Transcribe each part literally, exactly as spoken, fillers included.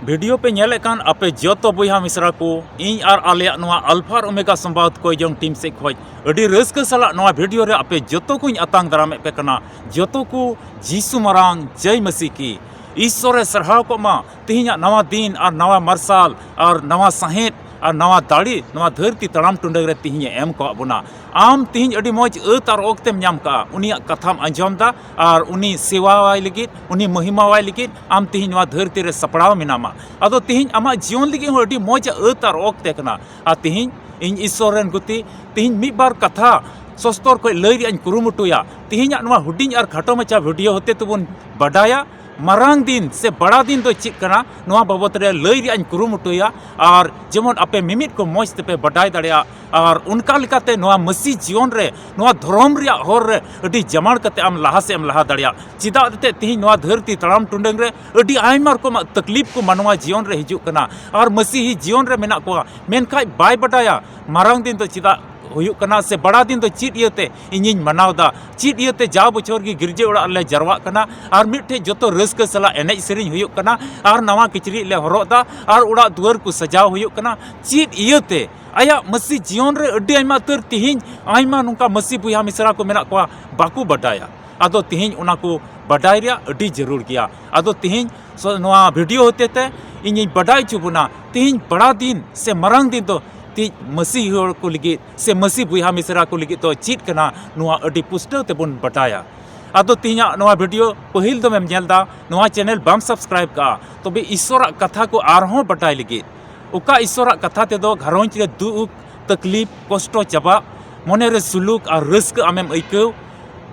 Video ᱯᱮ ᱧᱮᱞᱮᱫ ᱠᱟᱱ ᱟᱯᱮ ᱡᱚᱛᱚ ᱵᱚᱭᱦᱟ ᱢᱤᱥᱨᱟ ᱠᱚ, ᱤᱧ ᱟᱨ ᱟᱞᱮᱭᱟᱜ ᱱᱚᱣᱟ ᱟᱞᱯᱷᱟ ᱟᱨ ᱳᱢᱮᱜᱟ ᱥᱚᱢᱵᱟᱫ ᱠᱚᱭ ᱡᱚᱝ ᱴᱤᱢ ᱥᱮᱫ ᱠᱷᱚᱱ ᱟᱹᱰᱤ ᱨᱟᱹᱥᱠᱟᱹ ᱥᱟᱞᱟᱜ ᱱᱚᱣᱟ ᱵᱷᱤᱰᱤᱭᱳ ᱨᱮ ᱟᱯᱮ ᱡᱚᱛᱚ ᱠᱚᱧ ᱟᱛᱟᱝ ᱫᱟᱨᱟᱢᱮᱫ ᱯᱮ ᱠᱟᱱᱟ᱾ ᱡᱚᱛᱚ ᱠᱚ ᱡᱤᱥᱩ ᱢᱟᱨᱟᱝ ᱡᱟᱹᱭ ᱢᱟᱹᱥᱤ ᱠᱤ ᱤᱥᱥᱚᱨᱮ ᱥᱟᱨᱦᱟᱣ ᱠᱚᱜ ᱢᱟ᱾ ᱛᱮᱦᱮᱧᱟᱜ ᱱᱟᱣᱟ ᱫᱤᱱ ᱟᱨ ᱱᱟᱣᱟ ᱢᱟᱨᱥᱟᱞ ᱟᱨ ᱱᱟᱣᱟ ᱥᱟᱶᱦᱮᱫ ᱟᱨ ᱱᱟᱣᱟ ᱫᱟᱲᱮ ᱱᱚᱣᱟ ᱫᱷᱟᱹᱨᱛᱤ ᱛᱟᱲᱟᱢ ᱴᱩᱰᱟᱹᱝ ᱨᱮ ᱛᱮᱦᱮᱧ ᱮ ᱮᱢ ᱠᱟᱜ ᱵᱚᱱᱟ᱾ ᱟᱢ ᱛᱮᱦᱮᱧ ᱟᱹᱰᱤ ᱢᱚᱡᱽ ᱟᱹᱛ ᱟᱨ ᱚᱠᱛᱮᱢ ᱧᱟᱢ ᱠᱟᱜᱼᱟ, ᱩᱱᱤᱭᱟᱜ ᱠᱟᱛᱷᱟᱢ ᱟᱸᱡᱚᱢ ᱫᱟ ᱟᱨ ᱩᱱᱤ ᱥᱮᱵᱟᱣᱟᱭ ᱞᱟᱹᱜᱤᱫ, ᱩᱱᱤ ᱢᱚᱦᱤᱢᱟᱣᱟᱭ ᱞᱟᱹᱜᱤᱫ ᱟᱢ ᱛᱮᱦᱮᱧ ᱱᱚᱣᱟ ᱫᱷᱟᱹᱨᱛᱤ ᱨᱮ ᱥᱟᱯᱲᱟᱣ ᱢᱮᱱᱟᱢᱟ᱾ ᱟᱫᱚ ᱛᱮᱦᱮᱧ ᱟᱢᱟᱜ ᱡᱤᱭᱚᱱ ᱞᱟᱹᱜᱤᱫ ᱦᱚᱸ ᱟᱹᱰᱤ ᱢᱚᱡᱽ ᱟᱹᱛ ᱟᱨ ᱚᱠᱛᱮ ᱠᱟᱱᱟ᱾ ᱟᱨ ᱛᱮᱦᱮᱧ ᱤᱧ ᱤᱥᱥᱚᱨ ᱨᱮᱱ ᱜᱩᱛᱤ ᱛᱮᱦᱮᱧ ᱢᱤᱫ ᱵᱟᱨ ᱠᱟᱛᱷᱟ ᱥᱚᱥᱛᱚᱨ ᱠᱷᱚᱱ ᱞᱟᱹᱭ ᱨᱮᱭᱟᱜ ᱤᱧ ᱠᱩᱨᱩᱢᱩᱴᱩᱭᱟ᱾ ᱛᱮᱦᱮᱧᱟᱜ ᱱᱚᱣᱟ ᱦᱩᱰᱤᱧ ᱟᱨ ᱠᱷᱟᱴᱚ ᱢᱟᱪᱷᱟ ᱵᱷᱤᱰᱤᱭᱳ ᱦᱚᱛᱮ ᱛᱮᱵᱚᱱ ᱵᱟᱰᱟᱭᱟ ᱢᱟᱨᱟᱝ ᱫᱤᱱ ᱥᱮ ᱵᱟᱲᱟ ᱫᱤᱱ ᱫᱚ ᱪᱮᱫ ᱠᱟᱱᱟ, ᱱᱚᱣᱟ ᱵᱟᱵᱚᱛ ᱨᱮ ᱞᱟᱹᱭ ᱨᱮᱭᱟᱜ ᱤᱧ ᱠᱩᱨᱩᱢᱩᱴᱩᱭᱟ᱾ ᱟᱨ ᱡᱮᱢᱚᱱ ᱟᱯᱮ ᱢᱤᱢᱤᱫ ᱠᱚ ᱢᱚᱡᱽ ᱛᱮᱯᱮ ᱵᱟᱰᱟᱭ ᱫᱟᱲᱮᱭᱟᱜ, ᱟᱨ ᱚᱱᱠᱟ ᱞᱮᱠᱟᱛᱮ ᱱᱚᱣᱟ ᱢᱟᱹᱥᱤ ᱡᱤᱭᱚᱱ ᱨᱮ, ᱱᱚᱣᱟ ᱫᱷᱚᱨᱚᱢ ᱨᱮᱭᱟᱜ ᱦᱚᱨ ᱨᱮ ᱟᱹᱰᱤ ᱡᱟᱢᱟᱲ ᱠᱟᱛᱮ ᱟᱢ ᱞᱟᱦᱟ ᱥᱮᱫ ᱮᱢ ᱞᱟᱦᱟ ᱫᱟᱲᱮᱭᱟᱜ᱾ ᱪᱮᱫᱟᱜ ᱮᱱᱛᱮᱫ ᱛᱮᱦᱮᱧ ᱱᱚᱣᱟ ᱫᱷᱟᱹᱨᱛᱤ ᱛᱟᱲᱟᱢ ᱴᱩᱰᱟᱹᱝ ᱨᱮ ᱟᱹᱰᱤ ᱟᱭᱢᱟ ᱨᱚᱠᱚᱢᱟᱜ ᱛᱟᱠᱞᱤᱯ ᱠᱚ ᱢᱟᱱᱣᱟ ᱡᱤᱭᱚᱱ ᱨᱮ ᱦᱤᱡᱩᱜ ᱠᱟᱱᱟ, ᱟᱨ ᱢᱟᱹᱥᱤᱦᱤ ᱡᱤᱭᱚᱱ ᱨᱮ ᱢᱮᱱᱟᱜ ᱠᱚᱣᱟ, ᱢᱮᱱᱠᱷᱟᱡ ᱵᱟᱭ ᱵᱟᱰᱟᱭᱟ ᱢᱟᱨᱟᱝ ᱫᱤᱱ ᱫᱚ ᱪᱮᱫᱟᱜ ᱦᱩᱭᱩᱜ ᱠᱟᱱᱟ ᱥᱮ ᱵᱟᱲᱟ ᱫᱤᱱ ᱫᱚ ᱪᱮᱫ ᱤᱭᱟᱹᱛᱮ ᱤᱧᱤᱧ ᱢᱟᱱᱟᱣ ᱫᱟ, ᱪᱮᱫ ᱤᱭᱟᱹᱛᱮ ᱡᱟ ᱵᱚᱪᱷᱚᱨ ᱜᱮ ᱜᱤᱨᱡᱟᱹ ᱚᱲᱟᱜ ᱨᱮᱞᱮ ᱡᱟᱨᱣᱟᱜ ᱠᱟᱱᱟ ᱟᱨ ᱢᱤᱫᱴᱷᱮᱡ ᱡᱚᱛᱚ ᱨᱟᱹᱥᱠᱟᱹ ᱥᱟᱞᱟᱜ ᱮᱱᱮᱡ ᱥᱮᱨᱮᱧ ᱦᱩᱭᱩᱜ ᱠᱟᱱᱟ ᱟᱨ ᱱᱟᱣᱟ ᱠᱤᱪᱨᱤᱡ ᱞᱮ ᱦᱚᱨᱚᱜ ᱫᱟ ᱟᱨ ᱚᱲᱟᱜ ᱫᱩᱣᱟᱹᱨ ᱠᱚ ᱥᱟᱡᱟᱣ ᱦᱩᱭᱩᱜ ᱠᱟᱱᱟ, ᱪᱮᱫ ᱤᱭᱟᱹᱛᱮ ᱟᱭᱟᱜ ᱢᱟᱹᱥᱤ ᱡᱤᱭᱚᱱ ᱨᱮ ᱟᱹᱰᱤ ᱟᱭᱢᱟ ᱩᱛᱟᱹᱨ ᱛᱮᱦᱮᱧ ᱟᱭᱢᱟ ᱱᱚᱝᱠᱟ ᱢᱟᱹᱥᱤ ᱵᱚᱭᱦᱟ ᱢᱤᱥᱨᱟ ᱠᱚ ᱢᱮᱱᱟᱜ ᱠᱚᱣᱟ, ᱵᱟᱠᱚ ᱵᱟᱰᱟᱭᱟ᱾ ᱟᱫᱚ ᱛᱮᱦᱮᱧ ᱚᱱᱟ ᱠᱚ ᱵᱟᱰᱟᱭ ᱨᱮᱭᱟᱜ ᱟᱹᱰᱤ ᱡᱟᱹᱨᱩᱲ ᱜᱮᱭᱟ᱾ ᱟᱫᱚ ᱛᱮᱦᱮᱧ ᱥᱚ-, ᱱᱚᱣᱟ ᱵᱷᱤᱰᱤᱭᱳ ᱦᱚᱛᱮ ᱛᱮ ᱤᱧᱤᱧ ᱵᱟᱰᱟᱭ ᱦᱚᱪᱚ ᱵᱚᱱᱟ, ᱛᱮᱦᱮᱧ ᱵᱟᱲᱟ ᱫᱤᱱ ᱥᱮ ᱢᱟᱨᱟᱝ ᱫᱤᱱ ᱫᱚ ᱛᱮᱦᱮᱧ ᱢᱟᱹᱥᱤ ᱦᱚᱲ ᱠᱚ ᱞᱟᱹᱜᱤᱫ ᱥᱮ ᱢᱟᱹᱥᱤ ᱵᱚᱭᱦᱟ ᱢᱤᱥᱨᱟ ᱠᱚ ᱞᱟᱹᱜᱤᱫ ᱫᱚ ᱪᱮᱫ ᱠᱟᱱᱟ, ᱱᱚᱣᱟ ᱟᱹᱰᱤ ᱯᱩᱥᱴᱟᱹᱣ ᱛᱮᱵᱚᱱ ᱵᱟᱰᱟᱭᱟ᱾ ᱟᱫᱚ ᱛᱮᱦᱮᱧᱟᱜ ᱱᱚᱣᱟ ᱵᱷᱤᱰᱤᱭᱳ ᱯᱟᱹᱦᱤᱞ ᱫᱚᱢᱮᱢ ᱧᱮᱞ ᱫᱟ, ᱱᱚᱣᱟ ᱪᱮᱱᱮᱞ ᱵᱟᱢ ᱥᱟᱵᱥᱠᱨᱟᱭᱤᱵ ᱠᱟᱜᱼᱟ, ᱛᱚᱵᱮ ᱤᱥᱥᱚᱨᱟᱜ ᱠᱟᱛᱷᱟ ᱠᱚ ᱟᱨᱦᱚᱸ ᱵᱟᱰᱟᱭ ᱞᱟᱹᱜᱤᱫ ᱚᱠᱟ ᱤᱥᱥᱚᱨᱟᱜ ᱠᱟᱛᱷᱟ ᱛᱮᱫᱚ ᱜᱷᱟᱨᱚᱸᱡᱽ ᱨᱮ ᱫᱩᱠ, ᱛᱟᱠᱞᱤᱯ, ᱠᱚᱥᱴᱚ ᱪᱟᱵᱟᱜ, ᱢᱚᱱᱮ ᱨᱮ ᱥᱩᱞᱩᱠ ᱟᱨ ᱨᱟᱹᱥᱠᱟᱹ ᱟᱢᱮᱢ ᱟᱹᱭᱠᱟᱹᱣ,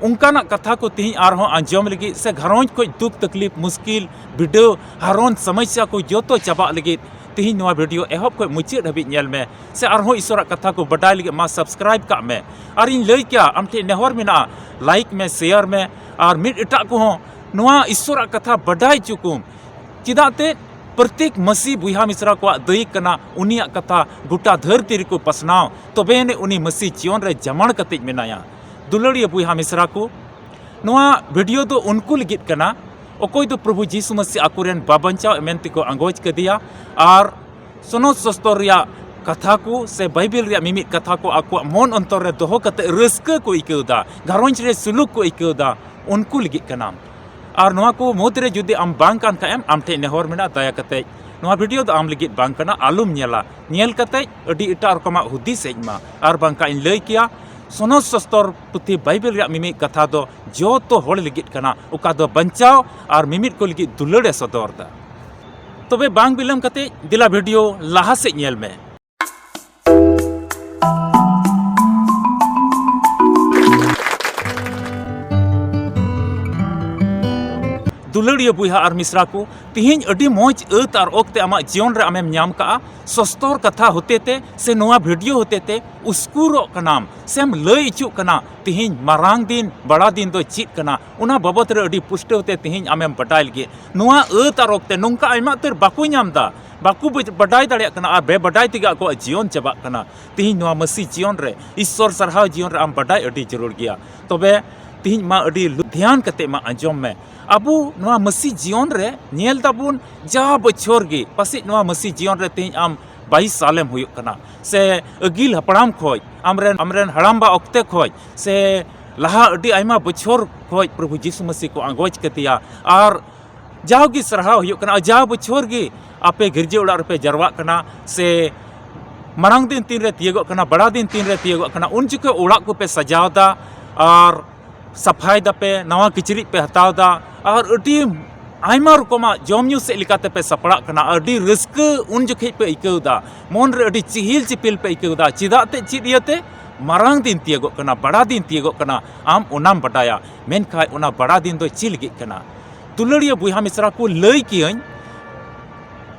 ᱚᱱᱠᱟᱱᱟᱜ ᱠᱟᱛᱷᱟ ᱠᱚ ᱛᱮᱦᱮᱧ ᱟᱨᱦᱚᱸ ᱟᱸᱡᱚᱢ ᱞᱟᱹᱜᱤᱫ ᱥᱮ ᱜᱷᱟᱨᱚᱸᱡᱽ ᱠᱷᱚᱱ ᱫᱩᱠ, ᱛᱟᱠᱞᱤᱯ, ᱢᱩᱥᱠᱤᱞ, ᱵᱤᱰᱟᱹᱣ, ᱦᱟᱨᱚᱱ, ᱥᱚᱢᱚᱥᱥᱟ ᱠᱚ ᱡᱚᱛᱚ ᱪᱟᱵᱟᱜ ᱞᱟᱹᱜᱤᱫ ᱛᱮᱦᱮᱧ ᱱᱚᱣᱟ ᱵᱷᱤᱰᱤᱭᱳ ᱮᱦᱚᱵ ᱠᱷᱚᱱ ᱢᱩᱪᱟᱹᱫ ᱦᱟᱹᱵᱤᱡ ᱧᱮᱞ ᱢᱮ, ᱥᱮ ᱟᱨᱦᱚᱸ ᱤᱥᱥᱚᱨᱟᱜ ᱠᱟᱛᱷᱟ ᱠᱚ ᱵᱟᱰᱟᱭ ᱞᱟᱹᱜᱤᱫ ᱢᱟ ᱥᱟᱵᱥᱠᱨᱟᱭᱤᱵ ᱠᱟᱜ ᱢᱮ᱾ ᱟᱨ ᱤᱧ ᱞᱟᱹᱭ ᱠᱮᱭᱟ, ᱟᱢ ᱴᱷᱮᱱ ᱱᱮᱦᱚᱨ ᱢᱮᱱᱟᱜᱼᱟ, ᱞᱟᱭᱤᱠ ᱢᱮ, ᱥᱮᱭᱟᱨ ᱢᱮ, ᱟᱨ ᱢᱤᱫ ᱮᱴᱟᱜ ᱠᱚᱦᱚᱸ ᱱᱚᱣᱟ ᱤᱥᱥᱚᱨᱟᱜ ᱠᱟᱛᱷᱟ ᱵᱟᱰᱟᱭ ᱦᱚᱪᱚ ᱠᱚᱢ᱾ ᱪᱮᱫᱟᱜ ᱛᱮ ᱯᱨᱚᱛᱮᱠ ᱢᱟᱹᱥᱤ ᱵᱚᱭᱦᱟ ᱢᱤᱥᱨᱟ ᱠᱚᱣᱟᱜ ᱫᱟᱹᱭᱤᱠ ᱠᱟᱱᱟ ᱩᱱᱤᱭᱟᱜ ᱠᱟᱛᱷᱟ ᱜᱚᱴᱟ ᱫᱷᱟᱹᱨᱛᱤ ᱨᱮᱠᱚ ᱯᱟᱥᱱᱟᱣ, ᱛᱚᱵᱮ ᱟᱹᱱᱤᱡ ᱩᱱᱤ ᱢᱟᱹᱥᱤ ᱡᱤᱭᱚᱱ ᱨᱮ ᱡᱟᱢᱟᱲ ᱠᱟᱛᱮᱡ ᱢᱮᱱᱟᱭᱟ᱾ ᱫᱩᱞᱟᱹᱲᱤᱭᱟᱹ ᱵᱚᱭᱦᱟ ᱢᱤᱥᱨᱟ ᱠᱚ, ᱱᱚᱣᱟ ᱵᱷᱤᱰᱤᱭᱳ ᱫᱚ ᱩᱱᱠᱩ ᱞᱟᱹᱜᱤᱫ ᱠᱟᱱᱟ, ᱚᱠᱚᱭ ᱫᱚ ᱯᱨᱚᱵᱷᱩ ᱡᱤᱥᱩ ᱢᱟᱹᱥᱤ ᱟᱠᱚᱨᱮᱱ ᱵᱟᱵᱟᱧᱪᱟᱣ ᱢᱮᱱᱛᱮᱠᱚ ᱟᱸᱜᱚᱪ ᱠᱮᱫᱮᱭᱟ ᱟᱨ ᱥᱚᱱᱚᱛ ᱥᱚᱥᱛᱚᱨ ᱨᱮᱭᱟᱜ ᱠᱟᱛᱷᱟ ᱠᱚ ᱥᱮ ᱵᱟᱭᱵᱮᱞ ᱨᱮᱭᱟᱜ ᱢᱤᱢᱤᱫ ᱠᱟᱛᱷᱟ ᱠᱚ ᱟᱠᱚᱣᱟᱜ ᱢᱚᱱ ᱚᱱᱛᱚᱨ ᱨᱮ ᱫᱚᱦᱚ ᱠᱟᱛᱮ ᱨᱟᱹᱥᱠᱟᱹ ᱠᱚ ᱟᱹᱭᱠᱟᱹᱣ ᱮᱫᱟ, ᱜᱷᱟᱨᱚᱸᱡᱽ ᱨᱮ ᱥᱩᱞᱩᱠ ᱠᱚ ᱟᱹᱭᱠᱟᱹᱣ ᱮᱫᱟ, ᱩᱱᱠᱩ ᱞᱟᱹᱜᱤᱫ ᱠᱟᱱᱟ᱾ ᱟᱨ ᱱᱚᱣᱟ ᱠᱚ ᱢᱩᱫᱽ ᱨᱮ ᱡᱩᱫᱤ ᱟᱢ ᱵᱟᱝ ᱠᱟᱱ ᱠᱷᱟᱡ ᱮᱢ, ᱟᱢ ᱴᱷᱮᱱ ᱱᱮᱦᱚᱨ ᱢᱮᱱᱟᱜᱼᱟ, ᱫᱟᱭᱟ ᱠᱟᱛᱮ ᱱᱚᱣᱟ ᱵᱷᱤᱰᱤᱭᱳ ᱫᱚ ᱟᱢ ᱞᱟᱹᱜᱤᱫ ᱵᱟᱝ ᱠᱟᱱᱟ, ᱟᱞᱚᱢ ᱧᱮᱞᱟ᱾ ᱧᱮᱞ ᱠᱟᱛᱮ ᱟᱹᱰᱤ ᱮᱴᱟᱜ ᱨᱚᱠᱚᱢᱟᱜ ᱦᱩᱫᱤᱥ ᱦᱮᱡ ᱢᱟ᱾ ᱟᱨ ᱵᱟᱝᱠᱷᱟᱱ ᱤᱧ ᱞᱟᱹᱭ ᱠᱮᱭᱟ, ᱥᱚᱱᱚᱛ ᱥᱚᱥᱛᱚᱨ ᱯᱩᱛᱷᱤ ᱵᱟᱭᱵᱮᱞ ᱨᱮᱭᱟᱜ ᱢᱤᱢᱤᱫ ᱠᱟᱛᱷᱟ ᱫᱚ ᱡᱚᱛᱚ ᱦᱚᱲ ᱞᱟᱹᱜᱤᱫ ᱠᱟᱱᱟ, ᱚᱠᱟ ᱫᱚ ᱵᱟᱧᱪᱟᱣ ᱟᱨ ᱢᱤᱢᱤᱫ ᱠᱚ ᱞᱟᱹᱜᱤᱫ ᱫᱩᱞᱟᱹᱲ ᱮ ᱥᱚᱫᱚᱨ ᱮᱫᱟ᱾ ᱛᱚᱵᱮ ᱵᱟᱝ ᱵᱤᱞᱚᱢ ᱠᱟᱛᱮ ᱫᱮᱞᱟ ᱵᱷᱤᱰᱤᱭᱳ ᱞᱟᱦᱟ ᱥᱮᱫ ᱧᱮᱞ ᱢᱮ᱾ ᱫᱩᱞᱟᱹᱲᱤᱭᱟᱹ ᱵᱚᱭᱦᱟ ᱟᱨ ᱢᱤᱥᱨᱟ ᱠᱚ, ᱛᱤᱦᱤᱧ ᱟᱹᱰᱤ ᱢᱚᱡᱽ ᱟᱹᱛ ᱟᱨ ᱚᱠᱛᱮ ᱟᱢᱟᱜ ᱡᱤᱭᱚᱱ ᱨᱮ ᱟᱢᱮᱢ ᱧᱟᱢ ᱠᱟᱜᱼᱟ᱾ ᱥᱚᱥᱛᱚᱨ ᱠᱟᱛᱷᱟ ᱦᱚᱛᱮᱛᱮ ᱥᱮ ᱱᱚᱣᱟ ᱵᱷᱤᱰᱤᱭᱳ ᱦᱚᱛᱮᱛᱮ ᱩᱥᱠᱩᱨᱚᱜ ᱠᱟᱱᱟᱢ ᱥᱮᱢ ᱞᱟᱹᱭ ᱦᱚᱪᱚᱜ ᱠᱟᱱᱟ, ᱛᱤᱦᱤᱧ ᱢᱟᱨᱟᱝ ᱫᱤᱱ, ᱵᱟᱲᱟ ᱫᱤᱱ ᱫᱚ ᱪᱮᱫ ᱠᱟᱱᱟ, ᱚᱱᱟ ᱵᱟᱵᱚᱛ ᱨᱮ ᱟᱹᱰᱤ ᱯᱩᱥᱴᱟᱹᱣ ᱛᱮ ᱛᱤᱦᱤᱧ ᱟᱢᱮᱢ ᱵᱟᱰᱟᱭ ᱞᱟᱹᱜᱤᱫ᱾ ᱱᱚᱣᱟ ᱟᱹᱛ ᱟᱨ ᱚᱠᱛᱮ ᱱᱚᱝᱠᱟ ᱟᱭᱢᱟ ᱩᱛᱟᱹᱨ ᱵᱟᱠᱚ ᱧᱟᱢ ᱮᱫᱟ, ᱵᱟᱠᱚ ᱵᱟᱰᱟᱭ ᱫᱟᱲᱮᱭᱟᱜ ᱠᱟᱱᱟ ᱟᱨ ᱵᱮᱵᱟᱰᱟᱭ ᱛᱮᱜᱮ ᱟᱠᱚᱣᱟᱜ ᱡᱤᱭᱚᱱ ᱪᱟᱵᱟᱜ ᱠᱟᱱᱟ᱾ ᱛᱤᱦᱤᱧ ᱱᱚᱣᱟ ᱢᱟᱹᱥᱤ ᱡᱤᱭᱚᱱ ᱨᱮ, ᱤᱥᱥᱚᱨ ᱥᱟᱨᱦᱟᱣ ᱡᱤᱭᱚᱱ ᱨᱮ ᱟᱢ ᱵᱟᱰᱟᱭ ᱟᱹᱰᱤ ᱡᱟᱹᱨᱩᱲ ᱜᱮᱭᱟ᱾ ᱛᱚᱵᱮ ᱛᱤᱦᱤᱧ ᱢᱟ ᱟᱹᱰᱤ ᱞᱩ-, ᱫᱷᱮᱭᱟᱱ ᱠᱟᱛᱮ ᱢᱟ ᱟᱸᱡᱚᱢ ᱢᱮ᱾ ᱟᱵᱚ ᱱᱚᱣᱟ ᱢᱟᱹᱥᱤ ᱡᱤᱭᱚᱱ ᱨᱮ ᱧᱮᱞ ᱫᱟᱵᱚᱱ, ᱡᱟ ᱵᱚᱪᱷᱚᱨ ᱜᱮ, ᱯᱟᱥᱮᱡ ᱱᱚᱣᱟ ᱢᱟᱹᱥᱤ ᱡᱤᱭᱚᱱ ᱨᱮ ᱛᱤᱦᱤᱧ ᱟᱢ ᱵᱟᱭᱤᱥ ᱥᱟᱞᱮᱢ ᱦᱩᱭᱩᱜ ᱠᱟᱱᱟ, ᱥᱮ ᱟᱹᱜᱤᱞ ᱦᱟᱯᱲᱟᱢ ᱠᱷᱚᱡ, ᱟᱢᱨᱮᱱ, ᱟᱢᱨᱮᱱ ᱦᱟᱲᱟᱢᱵᱟ ᱚᱠᱛᱮ ᱠᱷᱚᱡ, ᱥᱮ ᱞᱟᱦᱟ ᱟᱹᱰᱤ ᱟᱭᱢᱟ ᱵᱚᱪᱷᱚᱨ ᱠᱷᱚᱡ ᱯᱨᱚᱵᱷᱩ ᱡᱤᱥᱩ ᱢᱟᱹᱥᱤ ᱠᱚ ᱟᱸᱜᱚᱪ ᱠᱟᱫᱮᱭᱟ᱾ ᱟᱨ ᱡᱟᱣᱜᱮ ᱥᱟᱨᱦᱟᱣ ᱦᱩᱭᱩᱜ ᱠᱟᱱᱟ, ᱡᱟᱣ ᱵᱚᱪᱷᱚᱨ ᱜᱮ ᱟᱯᱮ ᱜᱤᱨᱡᱟᱹ ᱚᱲᱟᱜ ᱨᱮᱯᱮ ᱡᱟᱨᱣᱟᱜ ᱠᱟᱱᱟ, ᱥᱮ ᱢᱟᱨᱟᱝ ᱫᱤᱱ ᱛᱤᱱᱨᱮ ᱛᱤᱭᱳᱜᱚᱜ ᱠᱟᱱᱟ, ᱵᱟᱲᱟ ᱫᱤᱱ ᱛᱤᱱᱨᱮ ᱛᱤᱭᱳᱜᱚᱜ ᱠᱟᱱᱟ, ᱩᱱ ᱡᱚᱠᱷᱚᱡ ᱚᱲᱟᱜ ᱠᱚᱯᱮ ᱥᱟᱡᱟᱣ ᱮᱫᱟ ᱟᱨ ᱥᱟᱯᱷᱟᱭ ᱫᱟᱯᱮ, ᱱᱟᱣᱟ ᱠᱤᱪᱨᱤᱡ ᱯᱮ ᱦᱟᱛᱟᱣ ᱮᱫᱟ ᱟᱨ ᱟᱹᱰᱤ ᱟᱭᱢᱟ ᱨᱚᱠᱚᱢᱟᱜ ᱡᱚᱢ ᱧᱩ ᱥᱮᱫ ᱞᱮᱠᱟᱛᱮ ᱯᱮ ᱥᱟᱯᱲᱟᱜ ᱠᱟᱱᱟ᱾ ᱟᱹᱰᱤ ᱨᱟᱹᱥᱠᱟᱹ ᱩᱱ ᱡᱚᱠᱷᱮᱡ ᱯᱮ ᱟᱹᱭᱠᱟᱹᱣ ᱮᱫᱟ, ᱢᱚᱱ ᱨᱮ ᱟᱹᱰᱤ ᱪᱤᱦᱤᱞ ᱪᱤᱯᱤᱞ ᱯᱮ ᱟᱹᱭᱠᱟᱹᱣ ᱮᱫᱟ᱾ ᱪᱮᱫᱟᱜ ᱛᱮ, ᱪᱮᱫ ᱤᱭᱟᱹᱛᱮ? ᱢᱟᱨᱟᱝ ᱫᱤᱱ ᱛᱤᱭᱳᱜᱚᱜ ᱠᱟᱱᱟ, ᱵᱟᱲᱟ ᱫᱤᱱ ᱛᱤᱭᱳᱜᱚᱜ ᱠᱟᱱᱟ, ᱟᱢ ᱚᱱᱟᱢ ᱵᱟᱰᱟᱭᱟ᱾ ᱢᱮᱱᱠᱷᱟᱡ ᱚᱱᱟ ᱵᱟᱲᱟ ᱫᱤᱱ ᱫᱚ ᱪᱮᱫ ᱞᱟᱹᱜᱤᱫ ᱠᱟᱱᱟ? ᱫᱩᱞᱟᱹᱲᱤᱭᱟᱹ ᱵᱚᱭᱦᱟ ᱢᱤᱥᱨᱟ ᱠᱚ, ᱞᱟᱹᱭ ᱠᱤᱭᱟᱹᱧ,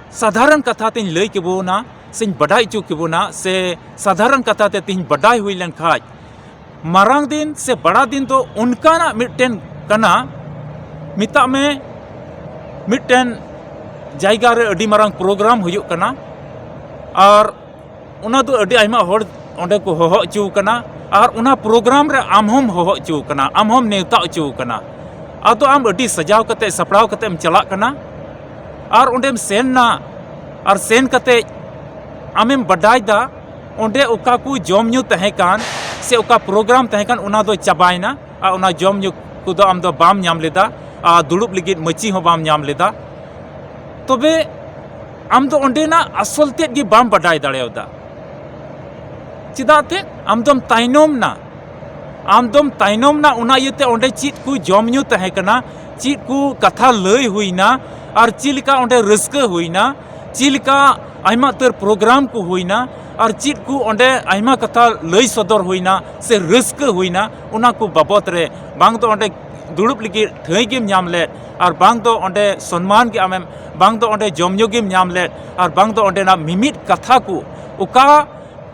ᱥᱟᱫᱷᱟᱨᱚᱱ ᱠᱟᱛᱷᱟ ᱛᱤᱧ ᱞᱟᱹᱭ ᱠᱮᱵᱚᱱᱟ ᱥᱮᱧ ᱵᱟᱰᱟᱭ ᱦᱚᱪᱚ ᱠᱮᱵᱚᱱᱟ, ᱥᱮ ᱥᱟᱫᱷᱟᱨᱚᱱ ᱠᱟᱛᱷᱟ ᱛᱮ ᱛᱤᱦᱤᱧ ᱵᱟᱰᱟᱭ ᱦᱩᱭ ᱞᱮᱱ ᱠᱷᱟᱡ, ᱢᱟᱨᱟᱝ ᱫᱤᱱ ᱥᱮ ᱵᱟᱲᱟ ᱫᱤᱱ ᱫᱚ ᱚᱱᱠᱟᱱᱟᱜ ᱢᱤᱫᱴᱮᱱ ᱠᱟᱱᱟ, ᱢᱮᱛᱟᱜ ᱢᱮ ᱢᱤᱫᱴᱮᱱ ᱡᱟᱭᱜᱟ ᱨᱮ ᱟᱹᱰᱤ ᱢᱟᱨᱟᱝ ᱯᱨᱳᱜᱨᱟᱢ ᱦᱩᱭᱩᱜ ᱠᱟᱱᱟ ᱟᱨ ᱚᱱᱟ ᱫᱚ ᱟᱹᱰᱤ ᱟᱭᱢᱟ ᱦᱚᱲ ᱚᱸᱰᱮ ᱠᱚ ᱦᱚᱦᱚ ᱦᱚᱪᱚ ᱠᱟᱱᱟ ᱟᱨ ᱚᱱᱟ ᱯᱨᱳᱜᱨᱟᱢ ᱨᱮ ᱟᱢ ᱦᱚᱸᱢ ᱦᱚᱦᱚ ᱦᱚᱪᱚ ᱠᱟᱱᱟ, ᱟᱢ ᱦᱚᱸᱢ ᱱᱮᱣᱛᱟ ᱦᱚᱪᱚ ᱠᱟᱱᱟ᱾ ᱟᱫᱚ ᱟᱢ ᱟᱹᱰᱤ ᱥᱟᱡᱟᱣ ᱠᱟᱛᱮ, ᱥᱟᱯᱲᱟᱣ ᱠᱟᱛᱮ ᱮᱢ ᱪᱟᱞᱟᱜ ᱠᱟᱱᱟ, ᱟᱨ ᱚᱸᱰᱮᱢ ᱥᱮᱱ ᱱᱟ, ᱟᱨ ᱥᱮᱱ ᱠᱟᱛᱮ ᱟᱢᱮᱢ ᱵᱟᱰᱟᱭ ᱫᱟ ᱚᱸᱰᱮ ᱚᱠᱟ ᱠᱚ ᱡᱚᱢ ᱧᱩ ᱛᱟᱦᱮᱸ ᱠᱟᱱ ᱥᱮ ᱚᱠᱟ ᱯᱨᱳᱜᱨᱟᱢ ᱛᱟᱦᱮᱸ ᱠᱟᱱ, ᱚᱱᱟ ᱫᱚ ᱪᱟᱵᱟᱭᱮᱱᱟ, ᱟᱨ ᱚᱱᱟ ᱡᱚᱢ ᱧᱩ ᱠᱚᱫᱚ ᱟᱢ ᱫᱚ ᱵᱟᱢ ᱧᱟᱢ ᱞᱮᱫᱟ, ᱟᱨ ᱫᱩᱲᱩᱵ ᱞᱟᱹᱜᱤᱫ ᱢᱟᱹᱪᱤ ᱦᱚᱸ ᱵᱟᱢ ᱧᱟᱢ ᱞᱮᱫᱟ᱾ ᱛᱚᱵᱮ ᱟᱢ ᱫᱚ ᱚᱸᱰᱮᱱᱟᱜ ᱟᱥᱚᱞ ᱛᱮᱫ ᱜᱮ ᱵᱟᱢ ᱵᱟᱰᱟᱭ ᱫᱟᱲᱮᱭᱟᱫᱟ᱾ ᱪᱮᱫᱟᱜ ᱛᱮ? ᱟᱢ ᱫᱚᱢ ᱛᱟᱭᱱᱚᱢ ᱱᱟ, ᱟᱢ ᱫᱚᱢ ᱛᱟᱭᱱᱚᱢ ᱱᱟ᱾ ᱚᱱᱟ ᱤᱭᱟᱹᱛᱮ ᱚᱸᱰᱮ ᱪᱮᱫ ᱠᱚ ᱡᱚᱢ ᱧᱩ ᱛᱟᱦᱮᱸ ᱠᱟᱱᱟ, ᱪᱮᱫ ᱠᱚ ᱠᱟᱛᱷᱟ ᱞᱟᱹᱭ ᱦᱩᱭᱱᱟ, ᱟᱨ ᱪᱮᱫ ᱞᱮᱠᱟ ᱚᱸᱰᱮ ᱨᱟᱹᱥᱠᱟᱹ ᱦᱩᱭᱱᱟ, ᱪᱮᱫ ᱞᱮᱠᱟ ᱟᱭᱢᱟ ᱩᱛᱟᱹᱨ ᱯᱨᱳᱜᱨᱟᱢ ᱠᱚ ᱦᱩᱭᱱᱟ, ᱟᱨ ᱪᱮᱫ ᱠᱚ ᱚᱸᱰᱮ ᱟᱭᱢᱟ ᱠᱟᱛᱷᱟ ᱞᱟᱹᱭ ᱥᱚᱫᱚᱨ ᱦᱩᱭᱱᱟ ᱥᱮ ᱨᱟᱹᱥᱠᱟᱹ ᱦᱩᱭᱱᱟ, ᱚᱱᱟ ᱠᱚ ᱵᱟᱵᱚᱛ ᱨᱮ, ᱵᱟᱝ ᱫᱚ ᱚᱸᱰᱮ ᱫᱩᱲᱩᱵ ᱞᱟᱹᱜᱤᱫ ᱴᱷᱟᱹᱭ ᱜᱮᱢ ᱧᱟᱢ ᱞᱮᱫ, ᱟᱨ ᱵᱟᱝ ᱫᱚ ᱚᱸᱰᱮ ᱥᱚᱱᱢᱟᱱ ᱜᱮ ᱟᱢᱮᱢ, ᱵᱟᱝ ᱫᱚ ᱚᱸᱰᱮ ᱡᱚᱢ ᱧᱩ ᱜᱮᱢ ᱧᱟᱢ ᱞᱮᱫ, ᱟᱨ ᱵᱟᱝ ᱫᱚ ᱚᱸᱰᱮᱱᱟᱜ ᱢᱤᱢᱤᱫ ᱠᱟᱛᱷᱟ ᱠᱚ, ᱚᱠᱟ,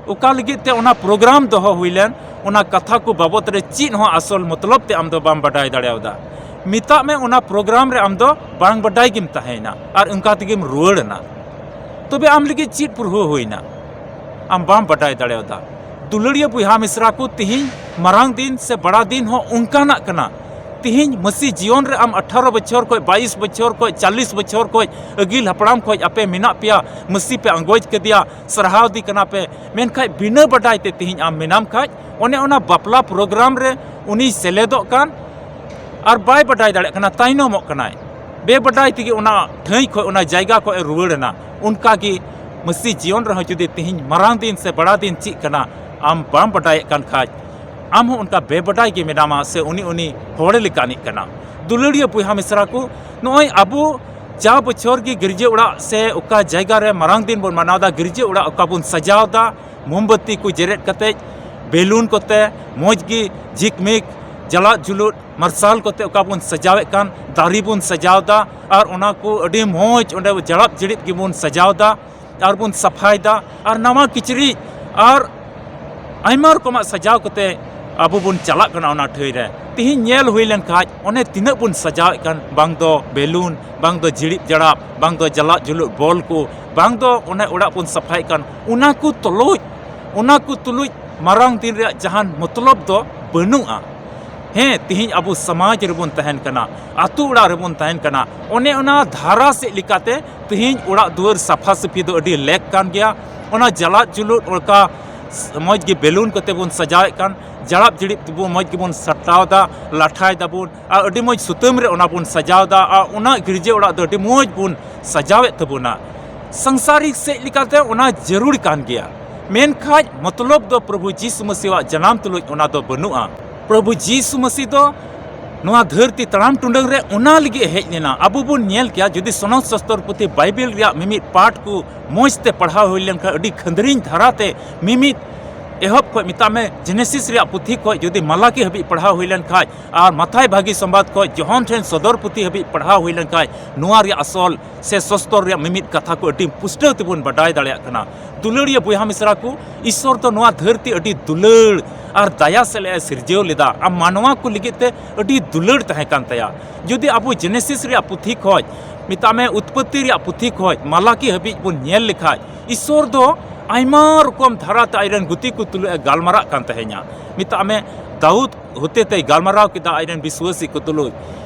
ᱚᱠᱟ ᱞᱟᱹᱜᱤᱫ ᱛᱮ ᱚᱱᱟ ᱯᱨᱳᱜᱨᱟᱢ ᱫᱚᱦᱚ ᱦᱩᱭ ᱞᱮᱱ, ᱚᱱᱟ ᱠᱟᱛᱷᱟ ᱠᱚ ᱵᱟᱵᱚᱛ ᱨᱮ ᱪᱮᱫ ᱦᱚᱸ ᱟᱥᱚᱞ ᱢᱚᱛᱞᱚᱵ ᱛᱮ ᱟᱢ ᱫᱚ ᱵᱟᱢ ᱵᱟᱰᱟᱭ ᱫᱟᱲᱮᱭᱟᱫᱟ᱾ ᱢᱮᱛᱟᱜ ᱢᱮ, ᱚᱱᱟ ᱯᱨᱳᱜᱨᱟᱢ ᱨᱮ ᱟᱢ ᱫᱚ ᱵᱟᱝ ᱵᱟᱰᱟᱭ ᱜᱮᱢ ᱛᱟᱦᱮᱸᱭᱮᱱᱟ ᱟᱨ ᱚᱱᱠᱟ ᱛᱮᱜᱮᱢ ᱨᱩᱣᱟᱹᱲ ᱮᱱᱟ᱾ ᱛᱚᱵᱮ ᱟᱢ ᱞᱟᱹᱜᱤᱫ ᱪᱮᱫ ᱯᱩᱨᱦᱟᱹ ᱦᱩᱭᱱᱟ? ᱟᱢ ᱵᱟᱢ ᱵᱟᱰᱟᱭ ᱫᱟᱲᱮᱭᱟᱫᱟ᱾ ᱫᱩᱞᱟᱹᱲᱤᱭᱟᱹ ᱵᱚᱭᱦᱟ ᱢᱤᱥᱨᱟ ᱠᱚ, ᱛᱤᱦᱤᱧ ᱢᱟᱨᱟᱝ ᱫᱤᱱ ᱥᱮ ᱵᱟᱲᱟ ᱫᱤᱱ ᱦᱚᱸ ᱚᱱᱠᱟᱱᱟᱜ ᱠᱟᱱᱟ᱾ ᱛᱤᱦᱤᱧ ᱢᱟᱹᱥᱤ ᱡᱤᱭᱚᱱ ᱨᱮ ᱟᱢ ᱟᱴᱷᱟᱨᱚ ᱵᱚᱪᱷᱚᱨ ᱠᱷᱚᱡ, ᱵᱟᱭᱤᱥ ᱵᱚᱪᱷᱚᱨ ᱠᱷᱚᱡ, ᱪᱟᱞᱞᱤᱥ ᱵᱚᱪᱷᱚᱨ ᱠᱷᱚᱡ, ᱟᱹᱜᱤᱞ ᱦᱟᱯᱲᱟᱢ ᱠᱷᱚᱡ ᱟᱯᱮ ᱢᱮᱱᱟᱜ ᱯᱮᱭᱟ, ᱢᱟᱹᱥᱤ ᱯᱮ ᱟᱸᱜᱚᱪ ᱠᱮᱫᱮᱭᱟ, ᱥᱟᱨᱦᱟᱣ ᱫᱤ ᱠᱟᱱᱟ ᱯᱮ, ᱢᱮᱱᱠᱷᱟᱡ ᱵᱤᱱᱟᱹ ᱵᱟᱰᱟᱭ ᱛᱮ ᱛᱤᱦᱤᱧ ᱟᱢ ᱢᱮᱱᱟᱢ ᱠᱷᱟᱡ, ᱚᱱᱮ ᱚᱱᱟ ᱵᱟᱯᱞᱟ ᱯᱨᱳᱜᱨᱟᱢ ᱨᱮ ᱩᱱᱤᱭ ᱥᱮᱞᱮᱫᱚᱜ ᱠᱟᱱ, ᱟᱨ ᱵᱟᱭ ᱵᱟᱰᱟᱭ ᱫᱟᱲᱮᱭᱟᱜ ᱠᱟᱱᱟ, ᱛᱟᱭᱱᱚᱢᱚᱜ ᱠᱟᱱᱟᱭ᱾ ᱵᱮᱵᱟᱰᱟᱭ ᱛᱮᱜᱮ ᱚᱱᱟ ᱴᱷᱟᱹᱭ ᱠᱷᱚᱡ, ᱚᱱᱟ ᱡᱟᱭᱜᱟ ᱠᱷᱚᱡ ᱮ ᱨᱩᱣᱟᱹᱲ ᱮᱱᱟ᱾ ᱚᱱᱠᱟ ᱜᱮ ᱢᱟᱹᱥᱤ ᱡᱤᱭᱚᱱ ᱨᱮᱦᱚᱸ ᱡᱩᱫᱤ ᱛᱤᱦᱤᱧ ᱢᱟᱨᱟᱝ ᱫᱤᱱ ᱥᱮ ᱵᱟᱲᱟ ᱫᱤᱱ ᱪᱮᱫ ᱠᱟᱱᱟ, ᱟᱢ ᱵᱟᱢ ᱵᱟᱰᱟᱭᱮᱫ ᱠᱟᱱ ᱠᱷᱟᱡ, ᱟᱢ ᱦᱚᱸ ᱚᱱᱠᱟ ᱵᱮᱵᱟᱰᱟᱭ ᱜᱮ ᱢᱮᱱᱟᱢᱟ ᱥᱮ ᱩᱱᱤ, ᱩᱱᱤ ᱦᱚᱲ ᱞᱮᱠᱟ ᱟᱹᱱᱤᱡ ᱠᱟᱱᱟ᱾ ᱫᱩᱞᱟᱹᱲᱤᱭᱟᱹ ᱵᱚᱭᱦᱟ ᱢᱤᱥᱨᱟ ᱠᱚ, ᱱᱚᱜᱼᱚᱭ ᱟᱵᱚ ᱡᱟ ᱵᱚᱪᱷᱚᱨ ᱜᱮ ᱜᱤᱨᱡᱟᱹ ᱚᱲᱟᱜ ᱥᱮ ᱚᱠᱟ ᱡᱟᱭᱜᱟ ᱨᱮ ᱢᱟᱨᱟᱝ ᱫᱤᱱ ᱵᱚᱱ ᱢᱟᱱᱟᱣ ᱮᱫᱟ, ᱜᱤᱨᱡᱟᱹ ᱚᱲᱟᱜ ᱚᱠᱟ ᱵᱚᱱ ᱥᱟᱡᱟᱣ ᱮᱫᱟ, ᱢᱳᱢᱵᱟᱛᱤ ᱠᱚ ᱡᱮᱨᱮᱫ ᱠᱟᱛᱮ, ᱵᱮᱞᱩᱱ ᱠᱚᱛᱮ ᱢᱚᱡᱽ ᱜᱮ ᱡᱷᱤᱠᱢᱤᱠ, ᱡᱟᱞᱟᱫ ᱡᱩᱞᱩᱫ ᱢᱟᱨᱥᱟᱞ ᱠᱚᱛᱮ ᱚᱠᱟ ᱵᱚᱱ ᱥᱟᱡᱟᱣᱮᱫ ᱠᱟᱱ, ᱫᱟᱨᱮ ᱵᱚᱱ ᱥᱟᱡᱟᱣ ᱮᱫᱟ, ᱟᱨ ᱚᱱᱟ ᱠᱚ ᱟᱹᱰᱤ ᱢᱚᱡᱽ ᱚᱸᱰᱮ ᱡᱟᱲᱟᱯ ᱡᱤᱲᱤᱯ ᱜᱮᱵᱚᱱ ᱥᱟᱡᱟᱣ ᱮᱫᱟ, ᱟᱨ ᱵᱚᱱ ᱥᱟᱯᱷᱟᱭ ᱮᱫᱟ, ᱟᱨ ᱱᱟᱣᱟ ᱠᱤᱪᱨᱤᱡ, ᱟᱨ ᱟᱭᱢᱟ ᱨᱚᱠᱚᱢᱟᱜ ᱥᱟᱡᱟᱣ ᱠᱟᱛᱮ ᱟᱵᱚ ᱵᱚᱱ ᱪᱟᱞᱟᱜ ᱠᱟᱱᱟ ᱚᱱᱟ ᱴᱷᱟᱹᱭ ᱨᱮ᱾ ᱛᱤᱦᱤᱧ ᱧᱮᱞ ᱦᱩᱭ ᱞᱮᱱ ᱠᱷᱟᱡ, ᱚᱱᱮ ᱛᱤᱱᱟᱹᱜ ᱵᱚᱱ ᱥᱟᱡᱟᱣᱮᱫ ᱠᱟᱱ, ᱵᱟᱝ ᱫᱚ ᱵᱮᱞᱩᱱ, ᱵᱟᱝ ᱫᱚ ᱡᱤᱲᱤᱯ ᱡᱟᱲᱟᱯ, ᱵᱟᱝ ᱫᱚ ᱡᱟᱞᱟᱫ ᱡᱩᱞᱩᱫ ᱵᱚᱞ ᱠᱚ, ᱵᱟᱝ ᱫᱚ ᱚᱱᱮ ᱚᱲᱟᱜ ᱵᱚᱱ ᱥᱟᱯᱷᱟᱭᱮᱫ ᱠᱟᱱ, ᱚᱱᱟ ᱠᱚ ᱛᱩᱞᱩᱡ, ᱚᱱᱟ ᱠᱚ ᱛᱩᱞᱩᱡ ᱢᱟᱨᱟᱝ ᱫᱤᱱ ᱨᱮᱭᱟᱜ ᱡᱟᱦᱟᱱ ᱢᱚᱛᱞᱚᱵ ᱫᱚ ᱵᱟᱹᱱᱩᱜᱼᱟ᱾ ᱦᱮᱸ, ᱛᱤᱦᱤᱧ ᱟᱵᱚ ᱥᱚᱢᱟᱡᱽ ᱨᱮᱵᱚᱱ ᱛᱟᱦᱮᱱ ᱠᱟᱱᱟ, ᱟᱛᱳ ᱚᱲᱟᱜ ᱨᱮᱵᱚᱱ ᱛᱟᱦᱮᱱ ᱠᱟᱱᱟ, ᱚᱱᱮ ᱚᱱᱟ ᱫᱷᱟᱨᱟ ᱥᱮᱫ ᱞᱮᱠᱟᱛᱮ ᱛᱤᱦᱤᱧ ᱚᱲᱟᱜ ᱫᱩᱣᱟᱹᱨ ᱥᱟᱯᱷᱟ ᱥᱟᱹᱯᱷᱤ ᱫᱚ ᱟᱹᱰᱤ ᱞᱮᱠ ᱠᱟᱱ ᱜᱮᱭᱟ᱾ ᱚᱱᱟ ᱡᱟᱞᱟᱫ ᱡᱩᱞᱩᱫ ᱚᱱᱠᱟ ᱢᱚᱡᱽ ᱜᱮ ᱵᱮᱞᱩᱱ ᱠᱚᱛᱮ ᱵᱚᱱ ᱥᱟᱡᱟᱣᱮᱫ ᱠᱟᱱ, ᱡᱟᱲᱟᱵ ᱡᱤᱲᱤᱵ ᱛᱮᱵᱚᱱ ᱢᱚᱡᱽ ᱜᱮᱵᱚᱱ ᱥᱟᱴᱟᱣ ᱮᱫᱟ, ᱞᱟᱴᱷᱟᱭ ᱫᱟᱵᱚᱱ, ᱟᱨ ᱟᱹᱰᱤ ᱢᱚᱡᱽ ᱥᱩᱛᱟᱹᱢ ᱨᱮ ᱚᱱᱟ ᱵᱚᱱ ᱥᱟᱡᱟᱣ ᱮᱫᱟ, ᱟᱨ ᱚᱱᱟ ᱜᱤᱨᱡᱟᱹ ᱚᱲᱟᱜ ᱫᱚ ᱟᱹᱰᱤ ᱢᱚᱡᱽ ᱵᱚᱱ ᱥᱟᱡᱟᱣᱮᱫ ᱛᱟᱵᱚᱱᱟ᱾ ᱥᱟᱝᱥᱟᱨᱤᱠ ᱥᱮᱫ ᱞᱮᱠᱟᱛᱮ ᱚᱱᱟ ᱡᱟᱹᱨᱩᱲ ᱠᱟᱱ ᱜᱮᱭᱟ, ᱢᱮᱱᱠᱷᱟᱡ ᱢᱚᱛᱞᱚᱵ ᱫᱚ ᱯᱨᱚᱵᱷᱩ ᱡᱤᱥᱩ ᱢᱟᱹᱥᱤᱣᱟᱜ ᱡᱟᱱᱟᱢ ᱛᱩᱞᱩᱡ ᱚᱱᱟ ᱫᱚ ᱵᱟᱹᱱᱩᱜᱼᱟ᱾ ᱯᱨᱚᱵᱷᱩ ᱡᱤᱥᱩ ᱢᱟᱹᱥᱤ ᱫᱚ ᱱᱚᱣᱟ ᱫᱷᱟᱹᱨᱛᱤ ᱛᱟᱲᱟᱢ ᱴᱩᱰᱟᱹᱝ ᱨᱮ ᱚᱱᱟ ᱞᱟᱹᱜᱤᱫ ᱮ ᱦᱮᱡ ᱞᱮᱱᱟ᱾ ᱟᱵᱚ ᱵᱚᱱ ᱧᱮᱞ ᱠᱮᱭᱟ, ᱡᱩᱫᱤ ᱥᱚᱱᱚᱛ ᱥᱟᱥᱛᱚᱨ ᱯᱩᱛᱷᱤ ᱵᱟᱭᱵᱮᱞ ᱨᱮᱭᱟᱜ ᱢᱤᱢᱤᱫ ᱯᱟᱴ ᱠᱚ ᱢᱚᱡᱽ ᱛᱮ ᱯᱟᱲᱦᱟᱣ ᱦᱩᱭ ᱞᱮᱱᱠᱷᱟᱱ, ᱟᱹᱰᱤ ᱠᱷᱟᱹᱱᱫᱽᱨᱤᱧ ᱫᱷᱟᱨᱟᱛᱮ ᱢᱤᱢᱤᱫ ᱮᱦᱚᱵ ᱠᱷᱚᱡ, ᱢᱮᱛᱟᱜ ᱢᱮ, ᱡᱮᱱᱮᱥᱤᱥ ᱨᱮᱭᱟᱜ ᱯᱩᱛᱷᱤ ᱠᱷᱚᱡ ᱡᱩᱫᱤ ᱢᱟᱞᱟᱠᱤ ᱦᱟᱹᱵᱤᱡ ᱯᱟᱲᱦᱟᱣ ᱦᱩᱭ ᱞᱮᱱᱠᱷᱟᱡ ᱟᱨ ᱢᱟᱛᱷᱟᱭ ᱵᱷᱟᱹᱜᱤ ᱥᱚᱢᱵᱟᱫ ᱠᱷᱚᱡ ᱡᱚᱦᱚᱱ ᱴᱷᱮᱱ ᱥᱚᱫᱚᱨ ᱯᱩᱛᱷᱤ ᱦᱟᱹᱵᱤᱡ ᱯᱟᱲᱦᱟᱣ ᱦᱩᱭ ᱞᱮᱱᱠᱷᱟᱡ, ᱱᱚᱣᱟ ᱨᱮᱭᱟᱜ ᱟᱥᱚᱞ ᱥᱮ ᱥᱚᱥᱛᱚᱨ ᱨᱮᱭᱟᱜ ᱢᱤᱢᱤᱫ ᱠᱟᱛᱷᱟ ᱠᱚ ᱟᱹᱰᱤ ᱯᱩᱥᱴᱟᱹᱣ ᱛᱮᱵᱚᱱ ᱵᱟᱰᱟᱭ ᱫᱟᱲᱮᱭᱟᱜ ᱠᱟᱱᱟ᱾ ᱫᱩᱞᱟᱹᱲᱤᱭᱟᱹ ᱵᱚᱭᱦᱟ ᱢᱤᱥᱨᱟ ᱠᱚ, ᱤᱥᱥᱚᱨ ᱫᱚ ᱱᱚᱣᱟ ᱫᱷᱟᱹᱨᱛᱤ ᱟᱹᱰᱤ ᱫᱩᱞᱟᱹᱲ ᱟᱨ ᱫᱟᱭᱟ ᱥᱮᱞᱮ ᱮ ᱥᱤᱨᱡᱟᱹᱣ ᱞᱮᱫᱟ᱾ ᱟᱨ ᱢᱟᱱᱣᱟ ᱠᱚ ᱞᱟᱹᱜᱤᱫ ᱛᱮ ᱟᱹᱰᱤ ᱫᱩᱞᱟᱹᱲ ᱛᱟᱦᱮᱸ ᱠᱟᱱ ᱛᱟᱭᱟ᱾ ᱡᱩᱫᱤ ᱟᱵᱚ ᱡᱮᱱᱮᱥᱤᱥ ᱨᱮᱭᱟᱜ ᱯᱩᱛᱷᱤ ᱠᱷᱚᱡ, ᱢᱮᱛᱟᱜ ᱢᱮ, ᱩᱛᱯᱚᱛᱛᱤ ᱨᱮᱭᱟᱜ ᱯᱩᱛᱷᱤ ᱠᱷᱚᱡ ᱢᱟᱞᱟᱠᱤ ᱦᱟᱹᱵᱤᱡ ᱵᱚᱱ ᱧᱮᱞ ᱞᱮᱠᱷᱟᱡ, ᱤᱥᱥᱚᱨ ᱫᱚ ᱟᱭᱢᱟ ᱨᱚᱠᱚᱢ ᱫᱷᱟᱨᱟᱛᱮ ᱟᱡ ᱨᱮᱱ ᱜᱩᱛᱤ ᱠᱚ ᱛᱩᱞᱩᱡ ᱮ ᱜᱟᱞᱢᱟᱨᱟᱜ ᱠᱟᱱ ᱛᱟᱦᱮᱸᱧᱟ᱾ ᱢᱮᱛᱟᱜ ᱢᱮ, ᱫᱟᱣᱩᱫ ᱦᱚᱛᱮ ᱛᱮᱭ ᱜᱟᱞᱢᱟᱨᱟᱣ ᱠᱮᱫᱟ ᱟᱡ ᱨᱮᱱ ᱵᱤᱥᱣᱟᱹᱥᱤ ᱠᱚ ᱛᱩᱞᱩᱡ,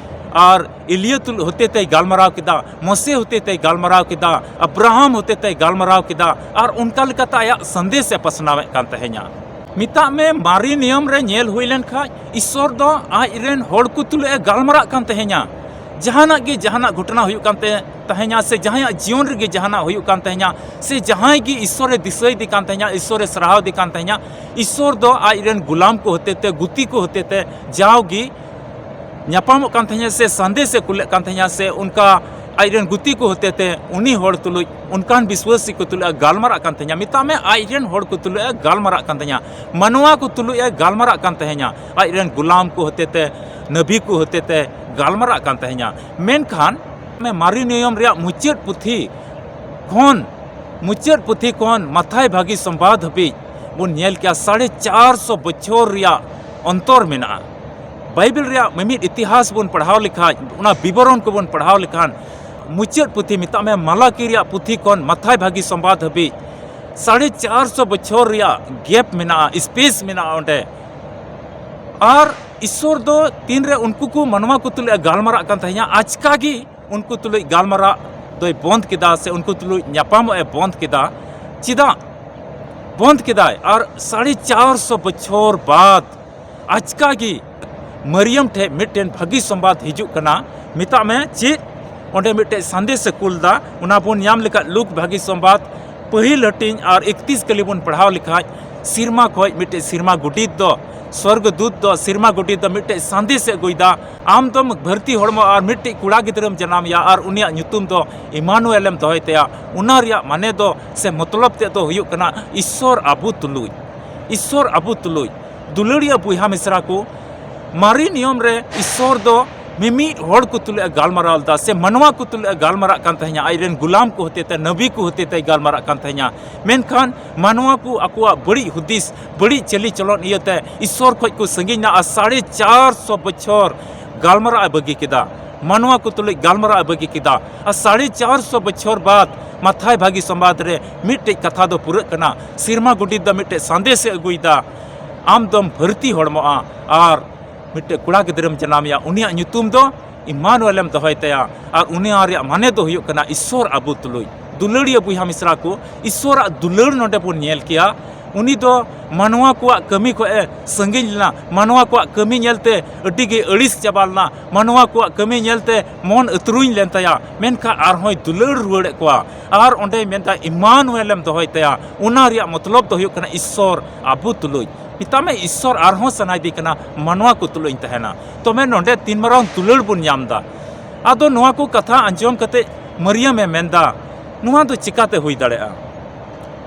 ᱟᱨ ᱤᱞᱤᱭᱟᱹ ᱛᱩᱞ-, ᱦᱚᱛᱮ ᱛᱮᱭ ᱜᱟᱞᱢᱟᱨᱟᱣ ᱠᱮᱫᱟ, ᱢᱚᱥᱮ ᱦᱚᱛᱮ ᱛᱮᱭ ᱜᱟᱞᱢᱟᱨᱟᱣ ᱠᱮᱫᱟ, ᱟᱵᱨᱟᱦᱟᱢ ᱦᱚᱛᱮ ᱛᱮᱭ ᱜᱟᱞᱢᱟᱨᱟᱣ ᱠᱮᱫᱟ, ᱟᱨ ᱚᱱᱠᱟ ᱞᱮᱠᱟᱛᱮ ᱟᱭᱟᱜ ᱥᱟᱸᱫᱮᱥ ᱮ ᱯᱟᱥᱱᱟᱣᱮᱫ ᱠᱟᱱ ᱛᱟᱦᱮᱸᱧᱟ᱾ ᱢᱮᱛᱟᱜ ᱢᱮ, ᱢᱟᱨᱮ ᱱᱤᱭᱚᱢ ᱨᱮ ᱧᱮᱞ ᱦᱩᱭ ᱞᱮᱱᱠᱷᱟᱡ, ᱤᱥᱥᱚᱨ ᱫᱚ ᱟᱡ ᱨᱮᱱ ᱦᱚᱲ ᱠᱚ ᱛᱩᱞᱩᱡ ᱮ ᱜᱟᱞᱢᱟᱨᱟᱜ ᱠᱟᱱ ᱛᱟᱦᱮᱸᱧᱟ᱾ ᱡᱟᱦᱟᱱᱟᱜ ᱜᱮ, ᱡᱟᱦᱟᱱᱟᱜ ᱜᱷᱚᱴᱚᱱᱟ ᱦᱩᱭᱩᱜ ᱠᱟᱱ ᱛᱟᱦᱮᱸ, ᱛᱟᱦᱮᱸᱧᱟ, ᱥᱮ ᱡᱟᱦᱟᱸᱭᱟᱜ ᱡᱤᱭᱚᱱ ᱨᱮᱜᱮ ᱡᱟᱦᱟᱱᱟᱜ ᱦᱩᱭᱩᱜ ᱠᱟᱱ ᱛᱟᱦᱮᱸᱧᱟ, ᱥᱮ ᱡᱟᱦᱟᱸᱭ ᱜᱮ ᱤᱥᱥᱚᱨᱮ ᱫᱤᱥᱟᱹᱭᱮᱫᱮ ᱠᱟᱱ ᱛᱟᱦᱮᱸᱧᱟ, ᱤᱥᱥᱚᱨᱮ ᱥᱟᱨᱦᱟᱣᱮᱫᱮ ᱠᱟᱱ ᱛᱟᱦᱮᱸᱧᱟ, ᱤᱥᱥᱚᱨ ᱫᱚ ᱟᱡ ᱨᱮᱱ ᱜᱩᱞᱟᱢ ᱠᱚ ᱦᱚᱛᱮ ᱛᱮ, ᱜᱩᱛᱤ ᱠᱚ ᱦᱚᱛᱮ ᱛᱮ ᱡᱟᱣᱜᱮ ᱧᱟᱯᱟᱢᱚᱜ ᱠᱟᱱ ᱛᱟᱦᱮᱸᱧᱟ, ᱥᱮ ᱥᱟᱸᱫᱮᱥ ᱮ ᱠᱩᱞᱮᱫ ᱠᱟᱱ ᱛᱟᱦᱮᱸᱧᱟ, ᱥᱮ ᱚᱱᱠᱟ ᱟᱡ ᱨᱮᱱ ᱜᱩᱛᱤ ᱠᱚ ᱦᱚᱛᱮ ᱛᱮ ᱩᱱᱤ ᱦᱚᱲ ᱛᱩᱞᱩᱡ, ᱚᱱᱠᱟᱱ ᱵᱤᱥᱣᱟᱹᱥᱤ ᱠᱚ ᱛᱩᱞᱩᱡ ᱮ ᱜᱟᱞᱢᱟᱨᱟᱜ ᱠᱟᱱ ᱛᱟᱦᱮᱸᱧᱟ᱾ ᱢᱮᱛᱟᱜ ᱢᱮ, ᱟᱡ ᱨᱮᱱ ᱦᱚᱲ ᱠᱚ ᱛᱩᱞᱩᱡ ᱮ ᱜᱟᱞᱢᱟᱨᱟᱜ ᱠᱟᱱ ᱛᱟᱦᱮᱸᱧᱟ, ᱢᱟᱱᱣᱟ ᱠᱚ ᱛᱩᱞᱩᱡ ᱮ ᱜᱟᱞᱢᱟᱨᱟᱜ ᱠᱟᱱ ᱛᱟᱦᱮᱸᱧᱟ, ᱟᱡ ᱨᱮᱱ ᱜᱩᱞᱟᱢ ᱠᱚ ᱦᱚᱛᱮ ᱛᱮ, ᱱᱟᱹᱵᱤ ᱠᱚ ᱦᱚᱛᱮ ᱛᱮ ᱜᱟᱞᱢᱟᱨᱟᱜ ᱠᱟᱱ ᱛᱟᱦᱮᱸᱧᱟ᱾ ᱢᱮᱱᱠᱷᱟᱱ ᱢᱟᱨᱮ ᱱᱤᱭᱚᱢ ᱨᱮᱭᱟᱜ ᱢᱩᱪᱟᱹᱫ ᱯᱩᱛᱷᱤ ᱠᱷᱚᱱ, ᱢᱩᱪᱟᱹᱫ ᱯᱩᱛᱷᱤ ᱠᱷᱚᱱ ᱢᱟᱛᱷᱟᱭ ᱵᱷᱟᱹᱜᱤ ᱥᱚᱢᱵᱟᱫ ᱦᱟᱹᱵᱤᱡ ᱵᱚᱱ ᱧᱮᱞ ᱠᱮᱭᱟ, ᱥᱟᱲᱮ ᱪᱟᱨ ᱥᱚ ᱵᱚᱪᱷᱚᱨ ᱨᱮᱭᱟᱜ ᱚᱱᱛᱚᱨ ᱢᱮᱱᱟᱜᱼᱟ᱾ ᱵᱟᱭᱵᱮᱞ ᱨᱮᱭᱟᱜ ᱢᱤᱢᱤᱫ ᱤᱛᱤᱦᱟᱥ ᱵᱚᱱ ᱯᱟᱲᱦᱟᱣ ᱞᱮᱠᱷᱟᱡ, ᱚᱱᱟ ᱵᱤᱵᱚᱨᱚᱱ ᱠᱚᱵᱚᱱ ᱯᱟᱲᱦᱟᱣ ᱞᱮᱠᱷᱟᱱ, ᱢᱩᱪᱟᱹᱫ ᱯᱩᱛᱷᱤ, ᱢᱮᱛᱟᱜ ᱢᱮ, ᱢᱟᱞᱟᱠᱤ ᱨᱮᱭᱟᱜ ᱯᱩᱛᱷᱤ ᱠᱷᱚᱱ ᱢᱟᱛᱷᱟᱭ ᱵᱷᱟᱹᱜᱤ ᱥᱚᱢᱵᱟᱫ ᱦᱟᱹᱵᱤᱡ ᱥᱟᱲᱮ ᱪᱟᱨ ᱥᱚ ᱵᱚᱪᱷᱚᱨ ᱨᱮᱭᱟᱜ ᱜᱮᱯ ᱢᱮᱱᱟᱜᱼᱟ, ᱥᱯᱮᱥ ᱢᱮᱱᱟᱜᱼᱟ ᱚᱸᱰᱮ᱾ ᱟᱨ ᱤᱥᱥᱚᱨ ᱫᱚ ᱛᱤᱱᱨᱮ ᱩᱱᱠᱩ ᱠᱚ ᱢᱟᱱᱣᱟ ᱠᱚ ᱛᱩᱞᱩᱡ ᱮ ᱜᱟᱞᱢᱟᱨᱟᱜ ᱠᱟᱱ ᱛᱟᱦᱮᱸᱱᱟ, ᱟᱪᱠᱟ ᱜᱮ ᱩᱱᱠᱩ ᱛᱩᱞᱩᱡ ᱜᱟᱞᱢᱟᱨᱟᱜ ᱫᱚᱭ ᱵᱚᱱᱫ ᱠᱮᱫᱟ, ᱥᱮ ᱩᱱᱠᱩ ᱛᱩᱞᱩᱡ ᱧᱟᱯᱟᱢᱚᱜ ᱮ ᱵᱚᱱᱫ ᱠᱮᱫᱟ᱾ ᱪᱮᱫᱟᱜ ᱵᱚᱱᱫ ᱠᱮᱫᱟᱭ? ᱟᱨ ᱥᱟᱲᱮ ᱪᱟᱨ ᱥᱚ ᱵᱚᱪᱷᱚᱨ ᱵᱟᱫ ᱟᱪᱠᱟ ᱜᱮ ᱢᱟᱨᱤᱭᱟᱢ ᱴᱷᱮᱱ ᱢᱤᱫᱴᱮᱱ ᱵᱷᱟᱹᱜᱤ ᱥᱚᱢᱵᱟᱫ ᱦᱤᱡᱩᱜ ᱠᱟᱱᱟ᱾ ᱢᱮᱛᱟᱜ ᱢᱮ ᱪᱮᱫ? ᱚᱸᱰᱮ ᱢᱤᱫᱴᱮᱡ ᱥᱟᱸᱫᱮᱥ ᱮ ᱠᱩᱞ ᱫᱟ᱾ ᱚᱱᱟ ᱵᱚᱱ ᱧᱟᱢ ᱞᱮᱠᱷᱟᱡ ᱞᱩᱠ ᱵᱷᱟᱹᱜᱤ ᱥᱚᱢᱵᱟᱫ ᱯᱟᱹᱦᱤᱞ ᱦᱟᱹᱴᱤᱧ ᱟᱨ ᱤᱠᱛᱤᱥ ᱠᱟᱹᱞᱤ ᱵᱚᱱ ᱯᱟᱲᱦᱟᱣ ᱞᱮᱠᱷᱟᱡ, ᱥᱮᱨᱢᱟ ᱠᱷᱚᱡ ᱢᱤᱫᱴᱮᱡ ᱥᱮᱨᱢᱟ ᱜᱚᱰᱤᱛ ᱫᱚ, ᱥᱚᱨᱜᱚ ᱫᱩᱛ ᱫᱚ, ᱥᱮᱨᱢᱟ ᱜᱚᱰᱤᱛ ᱫᱚ ᱢᱤᱫᱴᱮᱡ ᱥᱟᱸᱫᱮᱥ ᱮ ᱟᱹᱜᱩᱭᱮᱫᱟ, ᱟᱢ ᱫᱚᱢ ᱵᱷᱟᱹᱨᱛᱤ ᱦᱚᱲᱢᱚ ᱟᱨ ᱢᱤᱫᱴᱮᱡ ᱠᱚᱲᱟ ᱜᱤᱫᱽᱨᱟᱹᱢ ᱡᱟᱱᱟᱢᱮᱭᱟ ᱟᱨ ᱩᱱᱤᱭᱟᱜ ᱧᱩᱛᱩᱢ ᱫᱚ ᱤᱢᱟᱱᱩᱭᱮᱞ ᱮᱢ ᱫᱚᱦᱚᱭ ᱛᱟᱭᱟ᱾ ᱚᱱᱟ ᱨᱮᱭᱟᱜ ᱢᱟᱱᱮ ᱫᱚ ᱥᱮ ᱢᱚᱛᱞᱚᱵ ᱛᱮᱫ ᱫᱚ ᱦᱩᱭᱩᱜ ᱠᱟᱱᱟ ᱤᱥᱥᱚᱨ ᱟᱵᱚ ᱛᱩᱞᱩᱡ, ᱤᱥᱥᱚᱨ ᱟᱵᱚ ᱛᱩᱞᱩᱡ᱾ ᱫᱩᱞᱟᱹᱲᱤᱭᱟᱹ ᱵᱚᱭᱦᱟ ᱢᱤᱥᱨᱟ ᱠᱚ, ᱢᱟᱨᱮ ᱱᱤᱭᱚᱢ ᱨᱮ ᱤᱥᱥᱚᱨ ᱫᱚ ᱢᱤᱢᱤᱫ ᱦᱚᱲ ᱠᱚ ᱛᱩᱞᱩᱡ ᱮ ᱜᱟᱞᱢᱟᱨᱟᱣ ᱞᱮᱫᱟ, ᱥᱮ ᱢᱟᱱᱣᱟ ᱠᱚ ᱛᱩᱞᱩᱡ ᱮ ᱜᱟᱞᱢᱟᱨᱟᱜ ᱠᱟᱱ ᱛᱟᱦᱮᱸᱱᱟ, ᱟᱡ ᱨᱮᱱ ᱜᱩᱞᱟᱢ ᱠᱚ ᱦᱚᱛᱮᱛᱮ, ᱱᱟᱵᱤ ᱠᱚ ᱦᱚᱛᱮᱛᱮ ᱜᱟᱞᱢᱟᱨᱟᱜ ᱠᱟᱱ ᱛᱟᱦᱮᱸᱱᱟ᱾ ᱢᱮᱱᱠᱷᱟᱱ ᱢᱟᱱᱣᱟ ᱠᱚ ᱟᱠᱚᱣᱟᱜ ᱵᱟᱹᱲᱤᱡ ᱦᱩᱫᱤᱥ, ᱵᱟᱹᱲᱤᱡ ᱪᱟᱹᱞᱤ ᱪᱚᱞᱚᱱ ᱤᱭᱟᱹᱛᱮ ᱤᱥᱥᱚᱨ ᱠᱷᱚᱡ ᱠᱚ ᱥᱟᱺᱜᱤᱧ ᱱᱟ ᱟᱨ ᱥᱟᱲᱮ ᱪᱟᱨ ᱥᱚ ᱵᱚᱪᱷᱚᱨ ᱜᱟᱞᱢᱟᱨᱟᱜ ᱮ ᱵᱟᱹᱜᱤ ᱠᱮᱫᱟ, ᱢᱟᱱᱣᱟ ᱠᱚ ᱛᱩᱞᱩᱡ ᱜᱟᱞᱢᱟᱨᱟᱜ ᱮ ᱵᱟᱹᱜᱤ ᱠᱮᱫᱟ᱾ ᱟᱨ ᱥᱟᱲᱮ ᱪᱟᱨ ᱥᱚ ᱵᱚᱪᱷᱚᱨ ᱵᱟᱫ ᱢᱟᱛᱷᱟᱭ ᱵᱷᱟᱹᱜᱤ ᱥᱚᱢᱵᱟᱫ ᱨᱮ ᱢᱤᱫᱴᱮᱡ ᱠᱟᱛᱷᱟ ᱫᱚ ᱯᱩᱨᱟᱹᱜ ᱠᱟᱱᱟ, ᱥᱮᱨᱢᱟ ᱜᱚᱰᱤᱛ ᱫᱚ ᱢᱤᱫᱴᱮᱡ ᱥᱟᱸᱫᱮᱥ ᱮ ᱟᱹᱜᱩᱭᱮᱫᱟ, ᱟᱢ ᱫᱚᱢ ᱵᱷᱟᱹᱨᱛᱤ ᱦᱚᱲᱢᱚᱜᱼᱟ ᱟᱨ ᱢᱤᱫᱴᱮᱡ ᱠᱚᱲᱟ ᱜᱤᱫᱽᱨᱟᱹᱢ ᱡᱟᱱᱟᱢᱮᱭᱟ, ᱩᱱᱤᱭᱟᱜ ᱧᱩᱛᱩᱢ ᱫᱚ ᱤᱢᱟᱱᱩᱭᱮᱞ ᱮᱢ ᱫᱚᱦᱚᱭ ᱛᱟᱭᱟ, ᱟᱨ ᱩᱱᱤ ᱨᱮᱭᱟᱜ ᱢᱟᱱᱮ ᱫᱚ ᱦᱩᱭᱩᱜ ᱠᱟᱱᱟ ᱤᱥᱥᱚᱨ ᱟᱵᱚ ᱛᱩᱞᱩᱡ᱾ ᱫᱩᱞᱟᱹᱲᱤᱭᱟᱹ ᱵᱚᱭᱦᱟ ᱢᱤᱥᱨᱟ ᱠᱚ, ᱤᱥᱥᱚᱨᱟᱜ ᱫᱩᱞᱟᱹᱲ ᱱᱚᱰᱮ ᱵᱚᱱ ᱧᱮᱞ ᱠᱮᱭᱟ᱾ ᱩᱱᱤ ᱫᱚ ᱢᱟᱱᱣᱟ ᱠᱚᱣᱟᱜ ᱠᱟᱹᱢᱤ ᱠᱷᱚᱡ ᱮ ᱥᱟᱺᱜᱤᱧ ᱞᱮᱱᱟ, ᱢᱟᱱᱣᱟ ᱠᱚᱣᱟᱜ ᱠᱟᱹᱢᱤ ᱧᱮᱞᱛᱮ ᱟᱹᱰᱤ ᱜᱮ ᱟᱹᱲᱤᱥ ᱪᱟᱵᱟ ᱞᱮᱱᱟ, ᱢᱟᱱᱣᱟ ᱠᱚᱣᱟᱜ ᱠᱟᱹᱢᱤ ᱧᱮᱞᱛᱮ ᱢᱚᱱ ᱟᱹᱛᱨᱩᱧ ᱞᱮᱱ ᱛᱟᱭᱟ᱾ ᱢᱮᱱᱠᱷᱟᱱ ᱟᱨᱦᱚᱸᱭ ᱫᱩᱞᱟᱹᱲ ᱨᱩᱣᱟᱹᱲᱮᱫ ᱠᱚᱣᱟ, ᱟᱨ ᱚᱸᱰᱮᱭ ᱢᱮᱱᱫᱟ ᱤᱢᱟᱱᱩᱭᱮᱞ ᱮᱢ ᱫᱚᱦᱚᱭ ᱛᱟᱭᱟ᱾ ᱚᱱᱟ ᱨᱮᱭᱟᱜ ᱢᱚᱛᱞᱚᱵ ᱫᱚ ᱦᱩᱭᱩᱜ ᱠᱟᱱᱟ ᱤᱥᱥᱚᱨ ᱟᱵᱚ ᱛᱩᱞᱩᱡ᱾ ᱢᱮᱛᱟᱜ ᱢᱮ ᱤᱥᱥᱚᱨ ᱟᱨᱦᱚᱸ ᱥᱟᱱᱟᱭᱮᱫᱮ ᱠᱟᱱᱟ ᱢᱟᱱᱣᱟ ᱠᱚ ᱛᱩᱞᱩᱡ ᱤᱧ ᱛᱟᱦᱮᱱᱟ᱾ ᱛᱚᱵᱮ ᱱᱚᱰᱮ ᱛᱤᱱ ᱢᱟᱨᱟᱝ ᱫᱩᱞᱟᱹᱲ ᱵᱚᱱ ᱧᱟᱢ ᱮᱫᱟ᱾ ᱟᱫᱚ ᱱᱚᱣᱟ ᱠᱚ ᱠᱟᱛᱷᱟ ᱟᱸᱡᱚᱢ ᱠᱟᱛᱮ ᱢᱟᱨᱤᱭᱟᱢ ᱮ ᱢᱮᱱᱫᱟ, ᱱᱚᱣᱟ ᱫᱚ ᱪᱤᱠᱟᱛᱮ ᱦᱩᱭ ᱫᱟᱲᱮᱭᱟᱜᱼᱟ?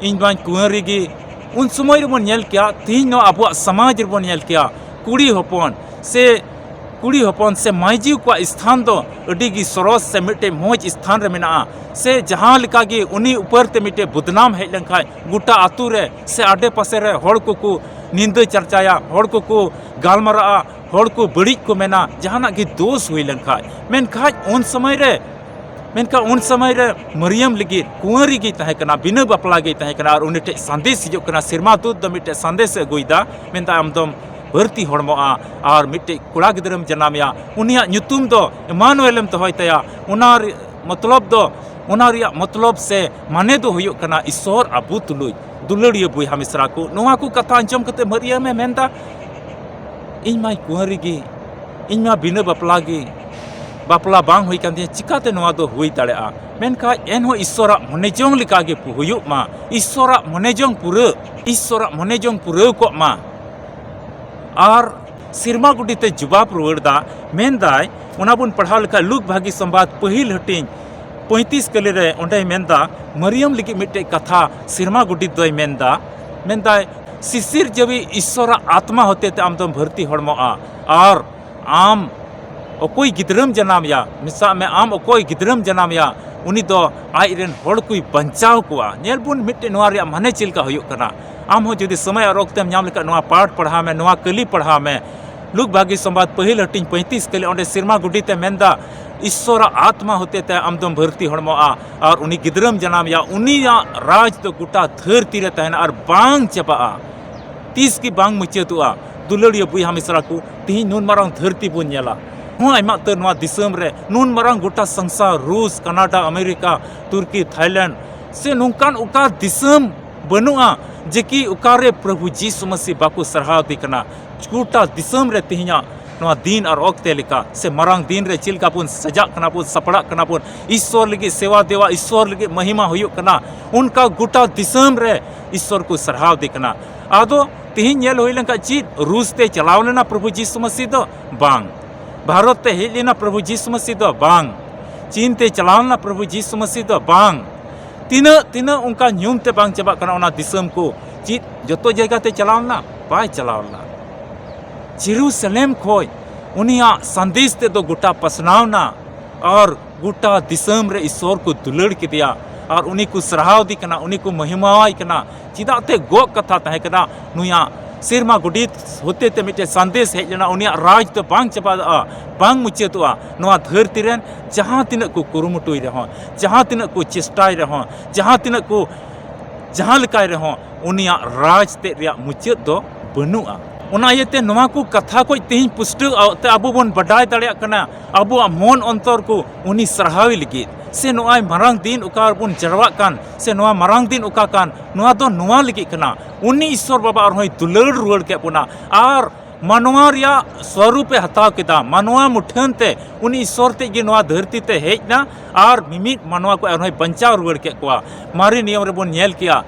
ᱤᱧ ᱢᱟᱧ ᱠᱩᱸᱣᱟᱹᱨᱤ ᱜᱮ᱾ ᱩᱱ ᱥᱚᱢᱚᱭ ᱨᱮᱵᱚᱱ ᱧᱮᱞ ᱠᱮᱭᱟ, ᱛᱮᱦᱮᱧ ᱱᱚᱣᱟ ᱟᱵᱚᱣᱟᱜ ᱥᱚᱢᱟᱡᱽ ᱨᱮᱵᱚᱱ ᱧᱮᱞ ᱠᱮᱭᱟ, ᱠᱩᱲᱤ ᱦᱚᱯᱚᱱ ᱥᱮ ᱠᱩᱲᱤ ᱦᱚᱯᱚᱱ ᱥᱮ ᱢᱟᱹᱭᱡᱩ ᱠᱚᱣᱟᱜ ᱥᱛᱷᱟᱱ ᱫᱚ ᱟᱹᱰᱤ ᱜᱮ ᱥᱚᱨᱚᱥ ᱥᱮ ᱢᱤᱫᱴᱮᱡ ᱢᱚᱡᱽ ᱥᱛᱷᱟᱱ ᱨᱮ ᱢᱮᱱᱟᱜᱼᱟ᱾ ᱥᱮ ᱡᱟᱦᱟᱸ ᱞᱮᱠᱟ ᱜᱮ ᱩᱱᱤ ᱩᱯᱚᱨ ᱛᱮ ᱢᱤᱫᱴᱮᱡ ᱵᱚᱫᱱᱟᱢ ᱦᱮᱡ ᱞᱮᱱᱠᱷᱟᱡ ᱜᱚᱴᱟ ᱟᱹᱛᱩ ᱨᱮ ᱥᱮ ᱟᱰᱮ ᱯᱟᱥᱮ ᱨᱮ ᱦᱚᱲ ᱠᱚᱠᱚ ᱱᱤᱱᱫᱟᱹ ᱪᱟᱨᱪᱟᱭᱟ, ᱦᱚᱲ ᱠᱚᱠᱚ ᱜᱟᱞᱢᱟᱨᱟᱜᱼᱟ, ᱦᱚᱲ ᱠᱚ ᱵᱟᱹᱲᱤᱡ ᱠᱚ ᱢᱮᱱᱟ, ᱡᱟᱦᱟᱱᱟᱜ ᱜᱮ ᱫᱳᱥ ᱦᱩᱭ ᱞᱮᱱᱠᱷᱟᱡ᱾ ᱢᱮᱱᱠᱷᱟᱡ ᱩᱱ ᱥᱚᱢᱚᱭ ᱨᱮ, ᱢᱮᱱᱠᱷᱟᱱ ᱩᱱ ᱥᱚᱢᱚᱭ ᱨᱮ ᱢᱟᱨᱤᱭᱟᱢ ᱞᱟᱹᱜᱤᱫ ᱠᱩᱸᱣᱟᱹᱨᱤ ᱜᱮᱭ ᱛᱟᱦᱮᱸ ᱠᱟᱱᱟ, ᱵᱤᱱᱟᱹ ᱵᱟᱯᱞᱟ ᱜᱮᱭ ᱛᱟᱦᱮᱸ ᱠᱟᱱᱟ, ᱟᱨ ᱩᱱᱤ ᱴᱷᱮᱡ ᱥᱟᱸᱫᱮᱥ ᱦᱤᱡᱩᱜ ᱠᱟᱱᱟ, ᱥᱮᱨᱢᱟ ᱫᱩᱛ ᱫᱚ ᱢᱤᱫᱴᱮᱡ ᱥᱟᱸᱫᱮᱥ ᱮ ᱟᱹᱜᱩᱭᱮᱫᱟ, ᱢᱮᱱᱫᱟ, ᱟᱢ ᱫᱚᱢ ᱵᱷᱟᱹᱨᱛᱤ ᱦᱚᱲᱢᱚᱜᱼᱟ ᱟᱨ ᱢᱤᱫᱴᱮᱡ ᱠᱚᱲᱟ ᱜᱤᱫᱽᱨᱟᱹᱢ ᱡᱟᱱᱟᱢᱮᱭᱟ, ᱩᱱᱤᱭᱟᱜ ᱧᱩᱛᱩᱢ ᱫᱚ ᱮᱢᱟᱱᱩᱭᱮᱞᱮᱢ ᱫᱚᱦᱚᱭ ᱛᱟᱭᱟ᱾ ᱚᱱᱟ ᱨᱮ-, ᱢᱚᱛᱞᱚᱵ ᱫᱚ, ᱚᱱᱟ ᱨᱮᱭᱟᱜ ᱢᱚᱛᱞᱚᱵ ᱥᱮ ᱢᱟᱱᱮ ᱫᱚ ᱦᱩᱭᱩᱜ ᱠᱟᱱᱟ ᱤᱥᱥᱚᱨ ᱟᱵᱚ ᱛᱩᱞᱩᱡ᱾ ᱫᱩᱞᱟᱹᱲᱤᱭᱟᱹ ᱵᱚᱭᱦᱟ ᱢᱤᱥᱨᱟ ᱠᱚ, ᱱᱚᱣᱟ ᱠᱚ ᱠᱟᱛᱷᱟ ᱟᱸᱡᱚᱢ ᱠᱟᱛᱮ ᱢᱟᱹᱨᱤᱭᱟᱹᱢ ᱮ ᱢᱮᱱᱫᱟ, "ᱤᱧ ᱢᱟᱧ ᱠᱩᱸᱣᱟᱹᱨᱤ ᱜᱮ, ᱤᱧ ᱢᱟ ᱵᱤᱱᱟᱹ ᱵᱟᱯᱞᱟ ᱜᱮ, ᱵᱟᱯᱞᱟ ᱵᱟᱝ ᱦᱩᱭ ᱠᱟᱱ ᱛᱤᱧᱟ, ᱪᱤᱠᱟᱛᱮ ᱱᱚᱣᱟ ᱫᱚ ᱦᱩᱭ ᱫᱟᱲᱮᱭᱟᱜᱼᱟ?" ᱢᱮᱱᱠᱷᱟᱱ ᱮᱱᱦᱚᱸ ᱤᱥᱥᱚᱨᱟᱜ ᱢᱚᱱᱮ ᱡᱚᱝ ᱞᱮᱠᱟ ᱜᱮ ᱦᱩᱭᱩᱜ ᱢᱟ, ᱤᱥᱥᱚᱨᱟᱜ ᱢᱚᱱᱮ ᱡᱚᱝ ᱯᱩᱨᱟᱹ, ᱤᱥᱥᱚᱨᱟᱜ ᱢᱚᱱᱮ ᱡᱚᱝ ᱯᱩᱨᱟᱹᱣ ᱠᱚᱜ ᱢᱟ᱾ ᱟᱨ ᱥᱮᱨᱢᱟ ᱜᱩᱰᱤᱛᱮ ᱡᱩᱵᱟᱵ ᱨᱩᱣᱟᱹᱲ ᱫᱟ, ᱢᱮᱱᱫᱟᱭ, ᱚᱱᱟ ᱵᱚᱱ ᱯᱟᱲᱦᱟᱣ ᱞᱮᱠᱷᱟᱡ ᱞᱩᱠ ᱵᱷᱟᱹᱜᱤ ᱥᱚᱢᱵᱟᱫ ᱯᱟᱹᱦᱤᱞ ᱦᱟᱹᱴᱤᱧ ᱯᱚᱸᱭᱛᱤᱥ ᱠᱟᱹᱞᱤ ᱨᱮ, ᱚᱸᱰᱮᱭ ᱢᱮᱱᱫᱟ, ᱢᱟᱨᱤᱭᱟᱢ ᱞᱟᱹᱜᱤᱫ ᱢᱤᱫᱴᱮᱡ ᱠᱟᱛᱷᱟ ᱥᱮᱨᱢᱟ ᱜᱩᱰᱤᱛ ᱫᱚᱭ ᱢᱮᱱᱫᱟ, ᱢᱮᱱᱫᱟᱭ, "ᱥᱤᱥᱤᱨ ᱡᱟᱹᱣᱤ ᱤᱥᱥᱚᱨᱟᱜ ᱟᱛᱢᱟ ᱦᱚᱛᱮ ᱛᱮ ᱟᱢ ᱫᱚᱢ ᱵᱷᱟᱹᱨᱛᱤ ᱦᱚᱲᱢᱚᱜᱼᱟ, ᱟᱨ ᱟᱢ ᱚᱠᱚᱭ ᱜᱤᱫᱽᱨᱟᱹᱢ ᱡᱟᱱᱟᱢᱮᱭᱟ, ᱢᱮᱥᱟᱜ ᱢᱮ, ᱟᱢ ᱚᱠᱚᱭ ᱜᱤᱫᱽᱨᱟᱹᱢ ᱡᱟᱱᱟᱢᱮᱭᱟ, ᱩᱱᱤ ᱫᱚ ᱟᱡ ᱨᱮᱱ ᱦᱚᱲ ᱠᱚᱭ ᱵᱟᱧᱪᱟᱣ ᱠᱚᱣᱟ᱾" ᱧᱮᱞ ᱵᱚᱱ ᱢᱤᱫᱴᱮᱡ ᱱᱚᱣᱟ ᱨᱮᱭᱟᱜ ᱢᱟᱱᱮ ᱪᱮᱫ ᱞᱮᱠᱟ ᱦᱩᱭᱩᱜ ᱠᱟᱱᱟ᱾ ᱟᱢ ᱦᱚᱸ ᱡᱩᱫᱤ ᱥᱚᱢᱚᱭ ᱟᱨ ᱚᱠᱛᱮᱢ ᱧᱟᱢ ᱞᱮᱠᱷᱟᱡ ᱱᱚᱣᱟ ᱯᱟᱴ ᱯᱟᱲᱦᱟᱣ ᱢᱮ, ᱱᱚᱣᱟ ᱠᱟᱹᱞᱤ ᱯᱟᱲᱦᱟᱣ ᱢᱮ, ᱞᱩᱠ ᱵᱷᱟᱹᱜᱤ ᱥᱚᱢᱵᱟᱫ ᱯᱟᱹᱦᱤᱞ ᱦᱟᱹᱴᱤᱧ ᱯᱚᱸᱭᱛᱤᱥ ᱠᱟᱹᱞᱤ, ᱚᱸᱰᱮ ᱥᱮᱨᱢᱟ ᱜᱩᱰᱤᱛᱮ ᱢᱮᱱᱫᱟ, "ᱤᱥᱥᱚᱨᱟᱜ ᱟᱛᱢᱟ ᱦᱚᱛᱮ ᱛᱮ ᱟᱢ ᱫᱚᱢ ᱵᱷᱟᱹᱨᱛᱤ ᱦᱚᱲᱢᱚᱜᱼᱟ ᱟᱨ ᱩᱱᱤ ᱜᱤᱫᱽᱨᱟᱹᱢ ᱡᱟᱱᱟᱢᱮᱭᱟ, ᱩᱱᱤᱭᱟᱜ ᱨᱟᱡᱽ ᱫᱚ ᱜᱚᱴᱟ ᱫᱷᱟᱹᱨᱛᱤ ᱨᱮ ᱛᱟᱦᱮᱱᱟ ᱟᱨ ᱵᱟᱝ ᱪᱟᱵᱟᱜᱼᱟ, ᱛᱤᱥ ᱜᱮ ᱵᱟᱝ ᱢᱩᱪᱟᱹᱫᱚᱜᱼᱟ᱾" ᱫᱩᱞᱟᱹᱲᱤᱭᱟᱹ ᱵᱚᱭᱦᱟ ᱢᱤᱥᱨᱟ ᱠᱚ, ᱛᱤᱦᱤᱧ ᱱᱩᱱ ᱢᱟᱨᱟᱝ ᱫᱷᱟᱹᱨᱛᱤ ᱵᱚᱱ ᱧᱮᱞᱟ, ᱦᱚᱸ ᱟᱭᱢᱟ ᱩᱛᱟᱹᱨ ᱱᱚᱣᱟ ᱫᱤᱥᱚᱢ ᱨᱮ ᱱᱩᱱ ᱢᱟᱨᱟᱝ ᱜᱚᱴᱟ ᱥᱚᱝᱥᱟᱨ, ᱨᱩᱥ, ᱠᱟᱱᱟᱰᱟ, ᱟᱢᱮᱨᱤᱠᱟ, ᱛᱩᱨᱠᱤ, ᱛᱷᱟᱭᱞᱮᱱᱰ, ᱥᱮ ᱱᱚᱝᱠᱟᱱ ᱚᱠᱟ ᱫᱤᱥᱚᱢ ᱵᱟᱹᱱᱩᱜᱼᱟ ᱡᱮ ᱠᱤ ᱚᱠᱟᱨᱮ ᱯᱨᱚᱵᱷᱩ ᱡᱤᱥᱩ ᱢᱟᱹᱥᱤ ᱵᱟᱠᱚ ᱥᱟᱨᱦᱟᱣ ᱫᱮ ᱠᱟᱱᱟ᱾ ᱜᱚᱴᱟ ᱫᱤᱥᱚᱢ ᱨᱮ ᱛᱮᱦᱮᱧᱟᱜ ᱱᱚᱣᱟ ᱫᱤᱱ ᱟᱨ ᱚᱠᱛᱮ ᱞᱮᱠᱟ ᱥᱮ ᱢᱟᱨᱟᱝ ᱫᱤᱱ ᱨᱮ ᱪᱮᱫ ᱞᱮᱠᱟ ᱵᱚᱱ ᱥᱟᱡᱟᱜ ᱠᱟᱱᱟ ᱵᱚᱱ, ᱥᱟᱯᱲᱟᱜ ᱠᱟᱱᱟ ᱵᱚᱱ, ᱤᱥᱥᱚᱨ ᱞᱟᱹᱜᱤᱫ ᱥᱮᱣᱟ ᱫᱮᱣᱟ, ᱤᱥᱥᱚᱨ ᱞᱟᱹᱜᱤᱫ ᱢᱚᱦᱤᱢᱟ ᱦᱩᱭᱩᱜ ᱠᱟᱱᱟ, ᱚᱱᱠᱟ ᱜᱚᱴᱟ ᱫᱤᱥᱚᱢ ᱨᱮ ᱤᱥᱥᱚᱨ ᱠᱚ ᱥᱟᱨᱦᱟᱣ ᱫᱮ ᱠᱟᱱᱟ᱾ ᱟᱫᱚ ᱛᱮᱦᱮᱧ ᱧᱮᱞ ᱦᱩᱭ ᱞᱮᱱᱠᱷᱟᱱ, ᱪᱮᱫ ᱨᱩᱥ ᱛᱮ ᱪᱟᱞᱟᱣ ᱞᱮᱱᱟ ᱯᱨᱚᱵᱷᱩ ᱡᱤᱥᱩ ᱢᱟᱹᱥᱤ ᱫᱚ? ᱵᱟᱝ᱾ ᱵᱷᱟᱨᱚᱛ ᱛᱮ ᱦᱮᱡ ᱞᱮᱱᱟ ᱯᱨᱚᱵᱷᱩ ᱡᱤᱥᱩ ᱢᱟᱹᱥᱤ ᱫᱚ? ᱵᱟᱝ᱾ ᱪᱤᱱ ᱛᱮ ᱪᱟᱞᱟᱣ ᱞᱮᱱᱟ ᱯᱨᱚᱵᱷᱩ ᱡᱤᱥᱩ ᱢᱟᱹᱥᱤ ᱫᱚ? ᱵᱟᱝ᱾ ᱛᱤᱱᱟᱹᱜ, ᱛᱤᱱᱟᱹᱜ ᱚᱱᱠᱟ ᱧᱩᱢ ᱛᱮ ᱵᱟᱝ ᱪᱟᱵᱟᱜ ᱠᱟᱱᱟ ᱚᱱᱟ ᱫᱤᱥᱚᱢ ᱠᱚ᱾ ᱪᱮᱫ ᱡᱚᱛᱚ ᱡᱟᱭᱜᱟ ᱛᱮ ᱪᱟᱞᱟᱣ ᱞᱮᱱᱟ? ᱵᱟᱭ ᱪᱟᱞᱟᱣ ᱞᱮᱱᱟ᱾ ᱡᱮᱨᱩᱥᱟᱞᱮᱢ ᱠᱷᱚᱡ ᱩᱱᱤᱭᱟᱜ ᱥᱟᱸᱫᱮᱥ ᱛᱮᱫᱚ ᱜᱚᱴᱟ ᱯᱟᱥᱱᱟᱣ ᱮᱱᱟ ᱟᱨ ᱜᱚᱴᱟ ᱫᱤᱥᱚᱢ ᱨᱮ ᱤᱥᱥᱚᱨ ᱠᱚ ᱫᱩᱞᱟᱹᱲ ᱠᱮᱫᱮᱭᱟ ᱟᱨ ᱩᱱᱤ ᱠᱚ ᱥᱟᱨᱦᱟᱣ ᱫᱮ ᱠᱟᱱᱟ, ᱩᱱᱤ ᱠᱚ ᱢᱚᱦᱤᱢᱟᱣᱟᱭ ᱠᱟᱱᱟ᱾ ᱪᱮᱫᱟᱜ ᱛᱮ ᱜᱚᱜ ᱠᱟᱛᱷᱟ ᱛᱟᱦᱮᱸ ᱠᱟᱱᱟ, ᱱᱩᱭᱟᱜ ᱥᱮᱨᱢᱟ ᱜᱚᱰᱮᱛ ᱦᱚᱛᱮ ᱛᱮ ᱢᱤᱫᱴᱮᱱ ᱥᱟᱸᱫᱮᱥ ᱦᱮᱡ ᱞᱮᱱᱟ, ᱩᱱᱤᱭᱟᱜ ᱨᱟᱡᱽ ᱫᱚ ᱵᱟᱝ ᱪᱟᱵᱟᱜᱼᱟ, ᱵᱟᱝ ᱢᱩᱪᱟᱹᱫᱚᱜᱼᱟ᱾ ᱱᱚᱣᱟ ᱫᱷᱟᱹᱨᱛᱤ ᱨᱮᱱ ᱡᱟᱦᱟᱸ ᱛᱤᱱᱟᱹᱜ ᱠᱚ ᱠᱩᱨᱩᱢᱩᱴᱩᱭ ᱨᱮᱦᱚᱸ, ᱡᱟᱦᱟᱸ ᱛᱤᱱᱟᱹᱜ ᱠᱚ ᱪᱮᱥᱴᱟᱭ ᱨᱮᱦᱚᱸ, ᱡᱟᱦᱟᱸ ᱛᱤᱱᱟᱹᱜ ᱠᱚ ᱡᱟᱦᱟᱸ ᱞᱮᱠᱟᱭ ᱨᱮᱦᱚᱸ, ᱩᱱᱤᱭᱟᱜ ᱨᱟᱡᱽ ᱛᱮᱫ ᱨᱮᱭᱟᱜ ᱢᱩᱪᱟᱹᱫ ᱫᱚ ᱵᱟᱹᱱᱩᱜᱼᱟ᱾ ᱚᱱᱟ ᱤᱭᱟᱹᱛᱮ ᱱᱚᱣᱟ ᱠᱚ ᱠᱟᱛᱷᱟ ᱠᱚ ᱛᱮᱦᱮᱧ ᱯᱩᱥᱴᱟᱹᱣ ᱛᱮ ᱟᱵᱚ ᱵᱚᱱ ᱵᱟᱰᱟᱭ ᱫᱟᱲᱮᱭᱟᱜ ᱠᱟᱱᱟ, ᱟᱵᱚᱣᱟᱜ ᱢᱚᱱ ᱚᱱᱛᱚᱨ ᱠᱚ ᱩᱱᱤ ᱥᱟᱨᱦᱟᱣ ᱞᱟᱹᱜᱤᱫ, ᱥᱮ ᱱᱚᱜᱼᱚᱭ ᱢᱟᱨᱟᱝ ᱫᱤᱱ ᱚᱠᱟ ᱨᱮᱵᱚᱱ ᱡᱟᱨᱣᱟᱜ ᱠᱟᱱ, ᱥᱮ ᱱᱚᱣᱟ ᱢᱟᱨᱟᱝ ᱫᱤᱱ ᱚᱠᱟ ᱠᱟᱱ, ᱱᱚᱣᱟ ᱫᱚ ᱱᱚᱣᱟ ᱞᱟᱹᱜᱤᱫ ᱠᱟᱱᱟ, ᱩᱱᱤ ᱤᱥᱥᱚᱨ ᱵᱟᱵᱟ ᱟᱨᱦᱚᱸᱭ ᱫᱩᱞᱟᱹᱲ ᱨᱩᱣᱟᱹᱲ ᱠᱮᱫ ᱵᱚᱱᱟ ᱟᱨ ᱢᱟᱱᱣᱟ ᱨᱮᱭᱟᱜ ᱥᱣᱚᱨᱩᱯ ᱮ ᱦᱟᱛᱟᱣ ᱠᱮᱫᱟ, ᱢᱟᱱᱣᱟ ᱢᱩᱴᱷᱟᱹᱱ ᱛᱮ ᱩᱱᱤ ᱤᱥᱥᱚᱨ ᱛᱮᱫ ᱜᱮ ᱱᱚᱣᱟ ᱫᱷᱟᱹᱨᱛᱤ ᱛᱮ ᱦᱮᱡ ᱮᱱᱟ ᱟᱨ ᱢᱤᱢᱤᱫ ᱢᱟᱱᱣᱟ ᱠᱚ ᱟᱨᱦᱚᱸᱭ ᱵᱟᱧᱪᱟᱣ ᱨᱩᱣᱟᱹᱲ ᱠᱮᱫ ᱠᱚᱣᱟ᱾ ᱢᱟᱨᱮ ᱱᱤᱭᱚᱢ ᱨᱮᱵᱚᱱ ᱧᱮᱞ ᱠᱮᱭᱟ,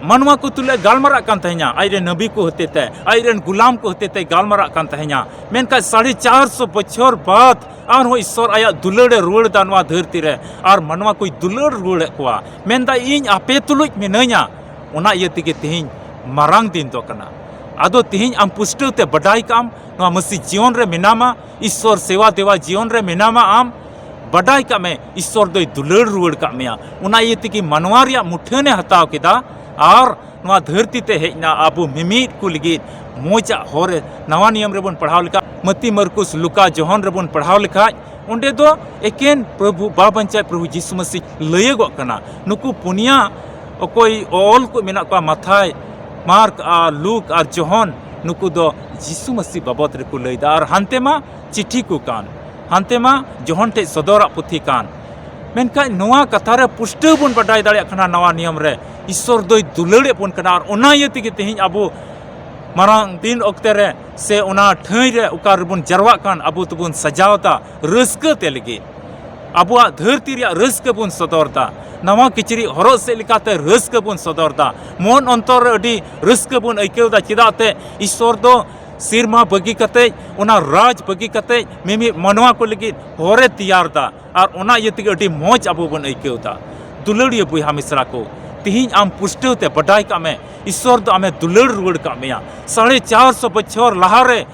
ᱢᱟᱱᱣᱟ ᱠᱚ ᱛᱩᱞᱩᱡ ᱜᱟᱞᱢᱟᱨᱟᱜ ᱠᱟᱱ ᱛᱟᱦᱮᱸᱱᱟ, ᱟᱡᱨᱮᱱ ᱱᱟᱵᱤ ᱠᱚ ᱦᱚᱛᱮ ᱛᱮ, ᱟᱡᱨᱮᱱ ᱜᱩᱞᱟᱢ ᱠᱚ ᱦᱚᱛᱮ ᱛᱮ ᱜᱟᱞᱢᱟᱨᱟᱜ ᱠᱟᱱ ᱛᱟᱦᱮᱸᱱᱟ᱾ ᱢᱮᱱᱠᱷᱟᱱ ᱥᱟᱲᱮ ᱪᱟᱨ ᱥᱚ ᱵᱚᱪᱷᱚᱨ ᱵᱟᱫ ᱟᱨᱦᱚᱸ ᱤᱥᱥᱚᱨ ᱟᱭᱟᱜ ᱫᱩᱞᱟᱹᱲ ᱮ ᱨᱩᱣᱟᱹᱲ ᱮᱫᱟ ᱱᱚᱣᱟ ᱫᱷᱟᱹᱨᱛᱤ ᱨᱮ, ᱟᱨ ᱢᱟᱱᱣᱟ ᱠᱚᱭ ᱫᱩᱞᱟᱹᱲ ᱨᱩᱣᱟᱹᱲᱮᱫ ᱠᱚᱣᱟ᱾ ᱢᱮᱱᱫᱟ, "ᱤᱧ ᱟᱯᱮ ᱛᱩᱞᱩᱡ ᱢᱤᱱᱟᱹᱧᱟ", ᱚᱱᱟ ᱤᱭᱟᱹ ᱛᱮᱜᱮ ᱛᱮᱦᱮᱧ ᱢᱟᱨᱟᱝ ᱫᱤᱱ ᱫᱚ ᱠᱟᱱᱟ᱾ ᱟᱫᱚ ᱛᱮᱦᱮᱧ ᱟᱢ ᱯᱩᱥᱴᱟᱹᱣ ᱛᱮ ᱵᱟᱰᱟᱭ ᱠᱟᱜ ᱟᱢ, ᱱᱚᱣᱟ ᱢᱟᱹᱥᱤ ᱡᱤᱭᱚᱱ ᱨᱮ ᱢᱮᱱᱟᱢᱟ, ᱤᱥᱥᱚᱨ ᱥᱮᱵᱟ ᱫᱮᱣᱟ ᱡᱤᱭᱚᱱ ᱨᱮ ᱢᱮᱱᱟᱢᱟ ᱟᱢ, ᱵᱟᱰᱟᱭ ᱠᱟᱜ ᱢᱮ, ᱤᱥᱥᱚᱨ ᱫᱚᱭ ᱫᱩᱞᱟᱹᱲ ᱨᱩᱣᱟᱹᱲ ᱠᱟᱜ ᱢᱮᱭᱟ᱾ ᱚᱱᱟ ᱤᱭᱟᱹ ᱛᱮᱜᱮ ᱢᱟᱱᱣᱟ ᱨᱮᱭᱟᱜ ᱢᱩᱴᱷᱟᱹᱱ ᱮ ᱦᱟᱛᱟᱣ ᱠᱮᱫᱟ ᱟᱨ ᱱᱚᱣᱟ ᱫᱷᱟᱹᱨᱛᱤ ᱛᱮ ᱦᱮᱡ ᱮᱱᱟ ᱟᱵᱚ ᱢᱤᱢᱤᱫ ᱠᱚ ᱞᱟᱹᱜᱤᱫ ᱢᱚᱡᱽ ᱟᱜ ᱦᱚᱨ ᱮ᱾ ᱱᱟᱣᱟ ᱱᱤᱭᱚᱢ ᱨᱮᱵᱚᱱ ᱯᱟᱲᱦᱟᱣ ᱞᱮᱠᱷᱟᱱ, ᱢᱟᱹᱛᱤ, ᱢᱟᱨᱠᱩᱥ, ᱞᱩᱠᱟ, ᱡᱚᱦᱚᱱ ᱨᱮᱵᱚᱱ ᱯᱟᱲᱦᱟᱣ ᱞᱮᱠᱷᱟᱡ, ᱚᱸᱰᱮ ᱫᱚ ᱮᱠᱮᱱ ᱯᱨᱚᱵᱷᱩ ᱵᱟᱵᱟᱧᱪᱟᱭ ᱯᱨᱚᱵᱷᱩ ᱡᱤᱥᱩ ᱢᱟᱹᱥᱤ ᱞᱟᱹᱭᱟᱹᱜᱚᱜ ᱠᱟᱱᱟ᱾ ᱱᱩᱠᱩ ᱯᱩᱱᱭᱟ ᱚᱠᱚᱭ ᱚᱞ ᱠᱚ ᱢᱮᱱᱟᱜ ᱠᱚᱣᱟ, ᱢᱟᱛᱷᱟᱭ, ᱢᱟᱨᱠ ᱟᱨ ᱞᱩᱠ ᱟᱨ ᱡᱚᱦᱚᱱ, ᱱᱩᱠᱩ ᱫᱚ ᱡᱤᱥᱩ ᱢᱟᱹᱥᱤ ᱵᱟᱵᱚᱫ ᱨᱮᱠᱚ ᱞᱟᱹᱭᱫᱟ᱾ ᱟᱨ ᱦᱟᱱᱛᱮ ᱢᱟ ᱪᱤᱴᱷᱤ ᱠᱚ ᱠᱟᱱ, ᱦᱟᱱᱛᱮ ᱢᱟ ᱡᱚᱦᱚᱱ ᱴᱷᱮᱡ ᱥᱚᱫᱚᱨᱟᱜ ᱯᱩᱛᱷᱤ ᱠᱟᱱ᱾ ᱢᱮᱱᱠᱷᱟᱱ ᱱᱚᱣᱟ ᱠᱟᱛᱷᱟ ᱨᱮ ᱯᱩᱥᱴᱟᱹᱣ ᱵᱚᱱ ᱵᱟᱰᱟᱭ ᱫᱟᱲᱮᱭᱟᱜ ᱠᱟᱱᱟ, ᱱᱟᱣᱟ ᱱᱤᱭᱚᱢ ᱨᱮ ᱤᱥᱥᱚᱨ ᱫᱚᱭ ᱫᱩᱞᱟᱹᱲᱮᱫ ᱵᱚᱱ ᱠᱟᱱᱟ᱾ ᱟᱨ ᱚᱱᱟ ᱤᱭᱟᱹ ᱛᱮᱜᱮ ᱛᱮᱦᱮᱧ ᱟᱵᱚ ᱢᱟᱨᱟᱝ ᱫᱤᱱ ᱚᱠᱛᱮ ᱨᱮ ᱥᱮ ᱚᱱᱟ ᱴᱷᱟᱹᱭ ᱨᱮ ᱚᱠᱟ ᱨᱮᱵᱚᱱ ᱡᱟᱨᱣᱟᱜ ᱠᱟᱱ, ᱟᱵᱚ ᱛᱮᱵᱚᱱ ᱥᱟᱡᱟᱣ ᱮᱫᱟ ᱨᱟᱹᱥᱠᱟᱹ ᱛᱮ ᱞᱟᱹᱜᱤᱫ᱾ ᱟᱵᱚᱣᱟᱜ ᱫᱷᱟᱹᱨᱛᱤ ᱨᱮᱭᱟᱜ ᱨᱟᱹᱥᱠᱟᱹ ᱵᱚᱱ ᱥᱚᱫᱚᱨ ᱮᱫᱟ, ᱱᱟᱣᱟ ᱠᱤᱪᱨᱤᱡ ᱦᱚᱨᱚᱜ ᱥᱮᱫ ᱞᱮᱠᱟᱛᱮ ᱨᱟᱹᱥᱠᱟᱹ ᱵᱚᱱ ᱥᱚᱫᱚᱨ ᱮᱫᱟ, ᱢᱚᱱ ᱚᱱᱛᱚᱨ ᱨᱮ ᱟᱹᱰᱤ ᱨᱟᱹᱥᱠᱟᱹ ᱵᱚᱱ ᱟᱹᱭᱠᱟᱹᱣ ᱮᱫᱟ᱾ ᱪᱮᱫᱟᱜ ᱛᱮ ᱤᱥᱥᱚᱨ ᱫᱚ ᱥᱮᱨᱢᱟ ᱵᱟᱹᱜᱤ ᱠᱟᱛᱮ, ᱚᱱᱟ ᱨᱟᱡᱽ ᱵᱟᱹᱜᱤ ᱠᱟᱛᱮ ᱢᱤᱢᱤᱫ ᱢᱟᱱᱣᱟ ᱠᱚ ᱞᱟᱹᱜᱤᱫ ᱦᱚᱨᱮ ᱛᱮᱭᱟᱨ ᱮᱫᱟ᱾ ᱟᱨ ᱚᱱᱟ ᱤᱭᱟᱹ ᱛᱮᱜᱮ ᱟᱹᱰᱤ ᱢᱚᱡᱽ ᱟᱵᱚ ᱵᱚᱱ ᱟᱹᱭᱠᱟᱹᱣ ᱮᱫᱟ᱾ ᱫᱩᱞᱟᱹᱲᱤᱭᱟᱹ ᱵᱚᱭᱦᱟ ᱢᱤᱥᱨᱟ ᱠᱚ, ᱛᱤᱦᱤᱧ ᱟᱢ ᱯᱩᱥᱴᱟᱹᱣ ᱛᱮ ᱵᱟᱰᱟᱭ ᱠᱟᱜ ᱢᱮ, ᱤᱥᱥᱚᱨ ᱫᱚ ᱟᱢᱮ ᱫᱩᱞᱟᱹᱲ ᱨᱩᱣᱟᱹᱲ ᱠᱟᱜ ᱢᱮᱭᱟ᱾ ᱥᱟᱲᱮ ᱪᱟᱨ ᱥᱚ ᱵᱚᱪᱷᱚᱨ ᱞᱟᱦᱟᱨᱮ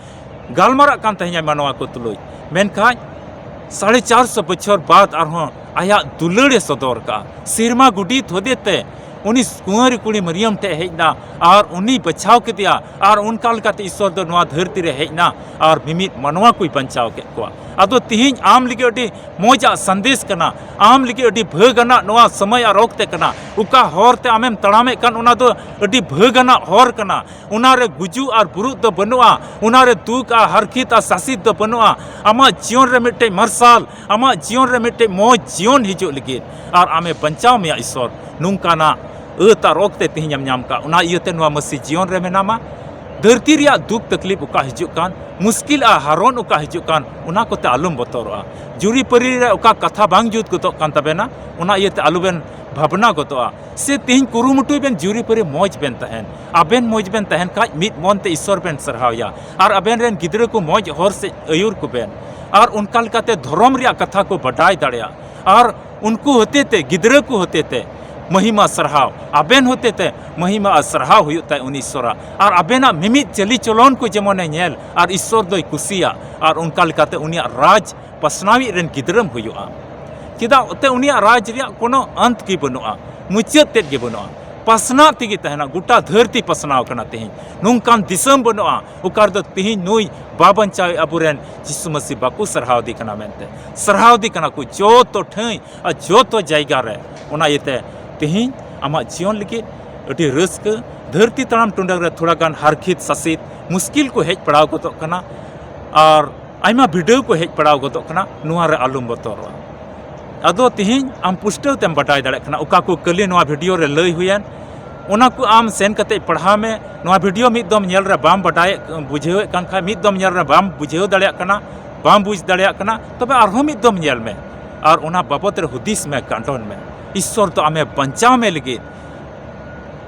ᱜᱟᱞᱢᱟᱨᱟᱜ ᱠᱟᱱ ᱛᱟᱦᱮᱸᱱᱟᱭ ᱢᱟᱱᱣᱟ ᱠᱚ ᱛᱩᱞᱩᱡ, ᱢᱮᱱᱠᱷᱟᱱ ᱥᱟᱲᱮ ᱪᱟᱨ ᱥᱚ ᱵᱚᱪᱷᱚᱨ ᱵᱟᱫ ᱟᱨᱦᱚᱸ ᱟᱭᱟᱜ ᱫᱩᱞᱟᱹᱲ ᱮ ᱥᱚᱫᱚᱨ ᱠᱟᱜᱼᱟ᱾ ᱥᱮᱨᱢᱟ ᱜᱩᱰᱤᱛ ᱦᱚᱛᱮ ᱛᱮ ᱩᱱᱤ ᱠᱩᱸᱣᱟᱨᱤ ᱠᱩᱲᱤ ᱢᱟᱨᱤᱭᱟᱢ ᱴᱷᱮᱡ ᱦᱮᱡ ᱮᱱᱟ ᱟᱨ ᱩᱱᱤ ᱵᱟᱪᱷᱟᱣ ᱠᱮᱫᱮᱭᱟ, ᱟᱨ ᱚᱱᱠᱟ ᱞᱮᱠᱟᱛᱮ ᱤᱥᱥᱚᱨ ᱫᱚ ᱱᱚᱣᱟ ᱫᱷᱟᱹᱨᱛᱤ ᱨᱮ ᱦᱮᱡ ᱮᱱᱟ ᱟᱨ ᱢᱤᱢᱤᱫ ᱢᱟᱱᱣᱟ ᱠᱚᱭ ᱵᱟᱧᱪᱟᱣ ᱠᱮᱫ ᱠᱚᱣᱟ᱾ ᱟᱫᱚ ᱛᱤᱦᱤᱧ ᱟᱢ ᱞᱟᱹᱜᱤᱫ ᱟᱹᱰᱤ ᱢᱚᱡᱟᱜ ᱥᱟᱸᱫᱮᱥ ᱠᱟᱱᱟ, ᱟᱢ ᱞᱟᱹᱜᱤᱫ ᱟᱹᱰᱤ ᱵᱷᱟᱹᱜᱽ ᱟᱱᱟᱜ ᱱᱚᱣᱟ ᱥᱚᱢᱚᱭ ᱟᱨ ᱚᱠᱛᱮ ᱠᱟᱱᱟ᱾ ᱚᱠᱟ ᱦᱚᱨ ᱛᱮ ᱟᱢᱮᱢ ᱛᱟᱲᱟᱢᱮᱫ ᱠᱟᱱ, ᱚᱱᱟ ᱫᱚ ᱟᱹᱰᱤ ᱵᱷᱟᱹᱜᱽ ᱟᱱᱟᱜ ᱦᱚᱨ ᱠᱟᱱᱟ᱾ ᱚᱱᱟ ᱨᱮ ᱜᱩᱡᱩᱜ ᱟᱨ ᱵᱩᱨᱩᱜ ᱫᱚ ᱵᱟᱹᱱᱩᱜᱼᱟ, ᱚᱱᱟ ᱨᱮ ᱫᱩᱠ ᱟᱨ ᱦᱟᱨᱠᱷᱤᱛ ᱟᱨ ᱥᱟᱥᱤᱛ ᱫᱚ ᱵᱟᱹᱱᱩᱜᱼᱟ᱾ ᱟᱢᱟᱜ ᱡᱤᱭᱚᱱ ᱨᱮ ᱢᱤᱫᱴᱮᱡ ᱢᱟᱨᱥᱟᱞ, ᱟᱢᱟᱜ ᱡᱤᱭᱚᱱ ᱨᱮ ᱢᱤᱫᱴᱮᱡ ᱢᱚᱡᱽ ᱡᱤᱭᱚᱱ ᱦᱤᱡᱩᱜ ᱞᱟᱹᱜᱤᱫ ᱟᱨ ᱟᱢᱮ ᱵᱟᱧᱪᱟᱣ ᱢᱮᱭᱟ ᱤᱥᱚᱨ᱾ ᱱᱚᱝᱠᱟᱱᱟᱜ ᱟᱹᱛ ᱟᱨ ᱚᱠᱛᱮ ᱛᱮᱦᱮᱧ ᱮᱢ ᱧᱟᱢ ᱠᱟᱜ, ᱚᱱᱟ ᱤᱭᱟᱹᱛᱮ ᱱᱚᱣᱟ ᱢᱟᱹᱥᱤ ᱡᱤᱭᱚᱱ ᱨᱮ ᱢᱮᱱᱟᱢᱟ᱾ ᱫᱷᱟᱹᱨᱛᱤ ᱨᱮᱭᱟᱜ ᱫᱩᱠ ᱛᱟᱠᱞᱤᱯ ᱚᱠᱟ ᱦᱤᱡᱩᱜ ᱠᱟᱱ, ᱢᱩᱥᱠᱤᱞ ᱟᱨ ᱦᱟᱨᱚᱱ ᱚᱠᱟ ᱦᱤᱡᱩᱜ ᱠᱟᱱ, ᱚᱱᱟ ᱠᱚᱛᱮ ᱟᱞᱚᱢ ᱵᱚᱛᱚᱨᱚᱜᱼᱟ᱾ ᱡᱩᱨᱤᱯᱟᱹᱨᱤ ᱨᱮ ᱚᱠᱟ ᱠᱟᱛᱷᱟ ᱵᱟᱝ ᱡᱩᱛ ᱜᱚᱫᱚᱜ ᱠᱟᱱ ᱛᱟᱵᱮᱱᱟ, ᱚᱱᱟ ᱤᱭᱟᱹᱛᱮ ᱟᱞᱚᱵᱮᱱ ᱵᱷᱟᱵᱽᱱᱟ ᱜᱚᱫᱚᱜᱼᱟ᱾ ᱥᱮ ᱛᱮᱦᱮᱧ ᱠᱩᱨᱩᱢᱩᱴᱩᱭ ᱵᱮᱱ ᱡᱩᱨᱤᱯᱟᱹᱨᱤ ᱢᱚᱡᱽ ᱵᱮᱱ ᱛᱟᱦᱮᱱ᱾ ᱟᱵᱮᱱ ᱢᱚᱡᱽ ᱵᱮᱱ ᱛᱟᱦᱮᱱ ᱠᱷᱟᱡ ᱢᱤᱫ ᱢᱚᱱ ᱛᱮ ᱤᱥᱚᱨ ᱵᱮᱱ ᱥᱟᱨᱦᱟᱣᱭᱟ ᱟᱨ ᱟᱵᱮᱱ ᱨᱮᱱ ᱜᱤᱫᱽᱨᱟᱹ ᱠᱚ ᱢᱚᱡᱽ ᱦᱚᱨ ᱥᱮᱫ ᱟᱹᱭᱩᱨ ᱠᱚᱵᱮᱱ ᱟᱨ ᱚᱱᱠᱟ ᱞᱮᱠᱟᱛᱮ ᱫᱷᱚᱨᱚᱢ ᱨᱮᱭᱟᱜ ᱠᱟᱛᱷᱟ ᱠᱚ ᱵᱟᱰᱟᱭ ᱫᱟᱲᱮᱭᱟᱜᱼᱟ ᱟᱨ ᱩᱱᱠᱩ ᱦᱚᱛᱮᱛᱮ, ᱜᱤᱫᱽᱨᱟᱹ ᱠᱚ ᱦᱚᱛᱮᱛᱮ ᱢᱚᱦᱤᱢᱟ ᱥᱟᱨᱦᱟᱣ, ᱟᱵᱮᱱ ᱦᱚᱛᱮᱛᱮ ᱢᱚᱦᱤᱢᱟ ᱟᱨ ᱥᱟᱨᱦᱟᱣ ᱦᱩᱭᱩᱜ ᱛᱟᱭ ᱩᱱᱤ ᱤᱥᱚᱨᱟᱜ᱾ ᱟᱨ ᱟᱵᱮᱱᱟᱜ ᱢᱤᱢᱤᱫ ᱪᱟᱹᱞᱤ ᱪᱚᱞᱚᱱ ᱠᱚ ᱡᱮᱢᱚᱱᱮ ᱧᱮᱞ ᱟᱨ ᱤᱥᱚᱨ ᱫᱚᱭ ᱠᱩᱥᱤᱭᱟᱜ, ᱟᱨ ᱚᱱᱠᱟ ᱞᱮᱠᱟᱛᱮ ᱩᱱᱤᱭᱟᱜ ᱨᱟᱡᱽ ᱯᱟᱥᱱᱟᱣᱤᱡ ᱨᱮᱱ ᱜᱤᱫᱽᱨᱟᱹᱢ ᱦᱩᱭᱩᱜᱼᱟ᱾ ᱪᱮᱫᱟᱜ ᱛᱮ ᱩᱱᱤᱭᱟᱜ ᱨᱟᱡᱽ ᱨᱮᱭᱟᱜ ᱠᱳᱱᱳ ᱟᱱᱛ ᱜᱮ ᱵᱟᱹᱱᱩᱜᱼᱟ, ᱢᱩᱪᱟᱹᱫ ᱛᱮᱫ ᱜᱮ ᱵᱟᱹᱱᱩᱜᱼᱟ, ᱯᱟᱥᱱᱟᱜ ᱛᱮᱜᱮ ᱛᱟᱦᱮᱱᱟ᱾ ᱜᱚᱴᱟ ᱫᱷᱟᱹᱨᱛᱤ ᱯᱟᱥᱱᱟᱣ ᱠᱟᱱᱟ ᱛᱮᱦᱮᱧ᱾ ᱱᱚᱝᱠᱟᱱ ᱫᱤᱥᱚᱢ ᱵᱟᱹᱱᱩᱜᱼᱟ ᱚᱠᱟ ᱨᱮᱫᱚ ᱛᱮᱦᱮᱧ ᱱᱩᱭ ᱵᱟᱵᱚᱱᱪᱟᱣᱤᱡ ᱟᱵᱚᱨᱮᱱ ᱡᱤᱥᱩ ᱢᱟᱹᱥᱤ ᱵᱟᱠᱚ ᱥᱟᱨᱦᱟᱣᱫᱮ ᱠᱟᱱᱟ ᱢᱮᱱᱛᱮ᱾ ᱥᱟᱨᱦᱟᱣᱫᱮ ᱠᱟᱱᱟ ᱠᱚ ᱡᱚᱛᱚ ᱴᱷᱟᱹᱭ ᱟᱨ ᱡᱚᱛᱚ ᱡᱟᱭᱜᱟ ᱨᱮ᱾ ᱚᱱᱟ ᱤᱭᱟᱹᱛᱮ ᱛᱮᱦᱮᱧ ᱟᱢᱟᱜ ᱡᱤᱭᱚᱱ ᱞᱟᱹᱜᱤᱫ ᱟᱹᱰᱤ ᱨᱟᱹᱥᱠᱟᱹ᱾ ᱫᱷᱟᱹᱨᱛᱤ ᱛᱟᱲᱟᱢ ᱴᱩᱰᱟᱹᱝ ᱨᱮ ᱛᱷᱚᱲᱟ ᱜᱟᱱ ᱦᱟᱨᱠᱷᱤᱛ ᱥᱟᱥᱤᱛ ᱢᱩᱥᱠᱤᱞ ᱠᱚ ᱦᱮᱡ ᱯᱟᱲᱟᱣ ᱜᱚᱫᱚᱜ ᱠᱟᱱᱟ ᱟᱨ ᱟᱭᱢᱟ ᱵᱤᱰᱟᱹᱣ ᱠᱚ ᱦᱮᱡ ᱯᱟᱲᱟᱣ ᱜᱚᱫᱚᱜ ᱠᱟᱱᱟ, ᱱᱚᱣᱟ ᱨᱮ ᱟᱞᱚᱢ ᱵᱚᱛᱚᱨᱚᱜᱼᱟ᱾ ᱟᱫᱚ ᱛᱮᱦᱮᱧ ᱟᱢ ᱯᱩᱥᱴᱟᱹᱣ ᱛᱮᱢ ᱵᱟᱰᱟᱭ ᱫᱟᱲᱮᱭᱟᱜ ᱠᱟᱱᱟ ᱚᱠᱟ ᱠᱚ ᱠᱟᱹᱞᱤ ᱱᱚᱣᱟ ᱵᱷᱤᱰᱤᱭᱳ ᱨᱮ ᱞᱟᱹᱭ ᱦᱩᱭᱮᱱ, ᱚᱱᱟ ᱠᱚ ᱟᱢ ᱥᱮᱱ ᱠᱟᱛᱮ ᱯᱟᱲᱦᱟᱣ ᱢᱮ᱾ ᱱᱚᱣᱟ ᱵᱷᱤᱰᱤᱭᱳ ᱢᱤᱫ ᱫᱚᱢ ᱧᱮᱞ ᱨᱮ ᱵᱟᱢ ᱵᱟᱰᱟᱭᱮᱫ, ᱵᱩᱡᱷᱟᱹᱣᱮᱫ ᱠᱟᱱ ᱠᱷᱟᱡ, ᱢᱤᱫ ᱫᱚᱢ ᱧᱮᱞ ᱨᱮ ᱵᱟᱢ ᱵᱩᱡᱷᱟᱹᱣ ᱫᱟᱲᱮᱭᱟᱜ ᱠᱟᱱᱟ, ᱵᱟᱢ ᱵᱩᱡᱽ ᱫᱟᱲᱮᱭᱟᱜ ᱠᱟᱱᱟ, ᱛᱚᱵᱮ ᱟᱨᱦᱚᱸ ᱢᱤᱫ ᱫᱚᱢ ᱧᱮᱞ ᱢᱮ ᱟᱨ ᱚᱱᱟ ᱵᱟᱵᱚᱛ ᱨᱮ ᱦᱩᱫᱤᱥ ᱢᱮ, ᱜᱟᱱᱰᱚᱱ ᱢᱮ᱾ ᱤᱥᱥᱚᱨ ᱫᱚ ᱟᱢᱮ ᱵᱟᱧᱪᱟᱣ ᱢᱮ ᱞᱟᱹᱜᱤᱫ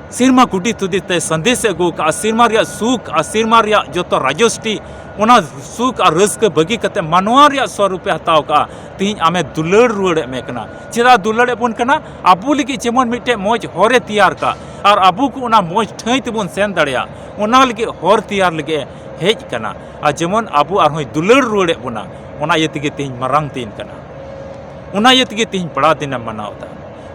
ᱥᱮᱨᱢᱟ ᱜᱩᱰᱤ ᱛᱩᱫᱤ ᱛᱮ ᱥᱟᱸᱫᱮᱥ ᱮ ᱟᱹᱜᱩ ᱠᱟᱜᱼᱟ᱾ ᱥᱮᱨᱢᱟ ᱨᱮᱭᱟᱜ ᱥᱩᱠ ᱟᱨ ᱥᱮᱨᱢᱟ ᱨᱮᱭᱟᱜ ᱡᱚᱛᱚ ᱨᱟᱡᱚᱥᱴᱤ, ᱚᱱᱟ ᱥᱩᱠ ᱟᱨ ᱨᱟᱹᱥᱠᱟᱹ ᱵᱟᱹᱜᱤ ᱠᱟᱛᱮ ᱢᱟᱱᱣᱟ ᱨᱮᱭᱟᱜ ᱥᱚᱨᱩᱯ ᱮ ᱦᱟᱛᱟᱣ ᱠᱟᱜᱼᱟ᱾ ᱛᱮᱦᱮᱧ ᱟᱢᱮ ᱫᱩᱞᱟᱹᱲ ᱨᱩᱣᱟᱹᱲᱮᱫ ᱢᱮ ᱠᱟᱱᱟ᱾ ᱪᱮᱫᱟᱜ ᱫᱩᱞᱟᱹᱲᱮᱫ ᱵᱚᱱ ᱠᱟᱱᱟ? ᱟᱵᱚ ᱞᱟᱹᱜᱤᱫ ᱡᱮᱢᱚᱱ ᱢᱤᱫᱴᱮᱡ ᱢᱚᱡᱽ ᱦᱚᱨ ᱮ ᱛᱮᱭᱟᱨ ᱠᱟᱜ ᱟᱨ ᱟᱵᱚ ᱠᱚ ᱚᱱᱟ ᱢᱚᱡᱽ ᱴᱷᱟᱹᱭ ᱛᱮᱵᱚᱱ ᱥᱮᱱ ᱫᱟᱲᱮᱭᱟᱜ, ᱚᱱᱟ ᱞᱟᱹᱜᱤᱫ ᱦᱚᱨ ᱛᱮᱭᱟᱨ ᱞᱟᱹᱜᱤᱫ ᱮ ᱦᱮᱡ ᱠᱟᱱᱟ᱾ ᱟᱨ ᱡᱮᱢᱚᱱ ᱟᱵᱚ ᱟᱨᱦᱚᱸᱭ ᱫᱩᱞᱟᱹᱲ ᱨᱩᱣᱟᱹᱲᱮᱫ ᱵᱚᱱᱟ, ᱚᱱᱟ ᱤᱭᱟᱹ ᱛᱮᱜᱮ ᱛᱮᱦᱮᱧ ᱢᱟᱨᱟᱝ ᱫᱤᱱ ᱠᱟᱱᱟ᱾ ᱚᱱᱟ ᱤᱭᱟᱹ ᱛᱮᱜᱮ ᱛᱮᱦᱮᱧ ᱯᱮᱲᱟ ᱫᱤᱱᱮᱢ ᱢᱟᱱᱟᱣ ᱮᱫᱟ᱾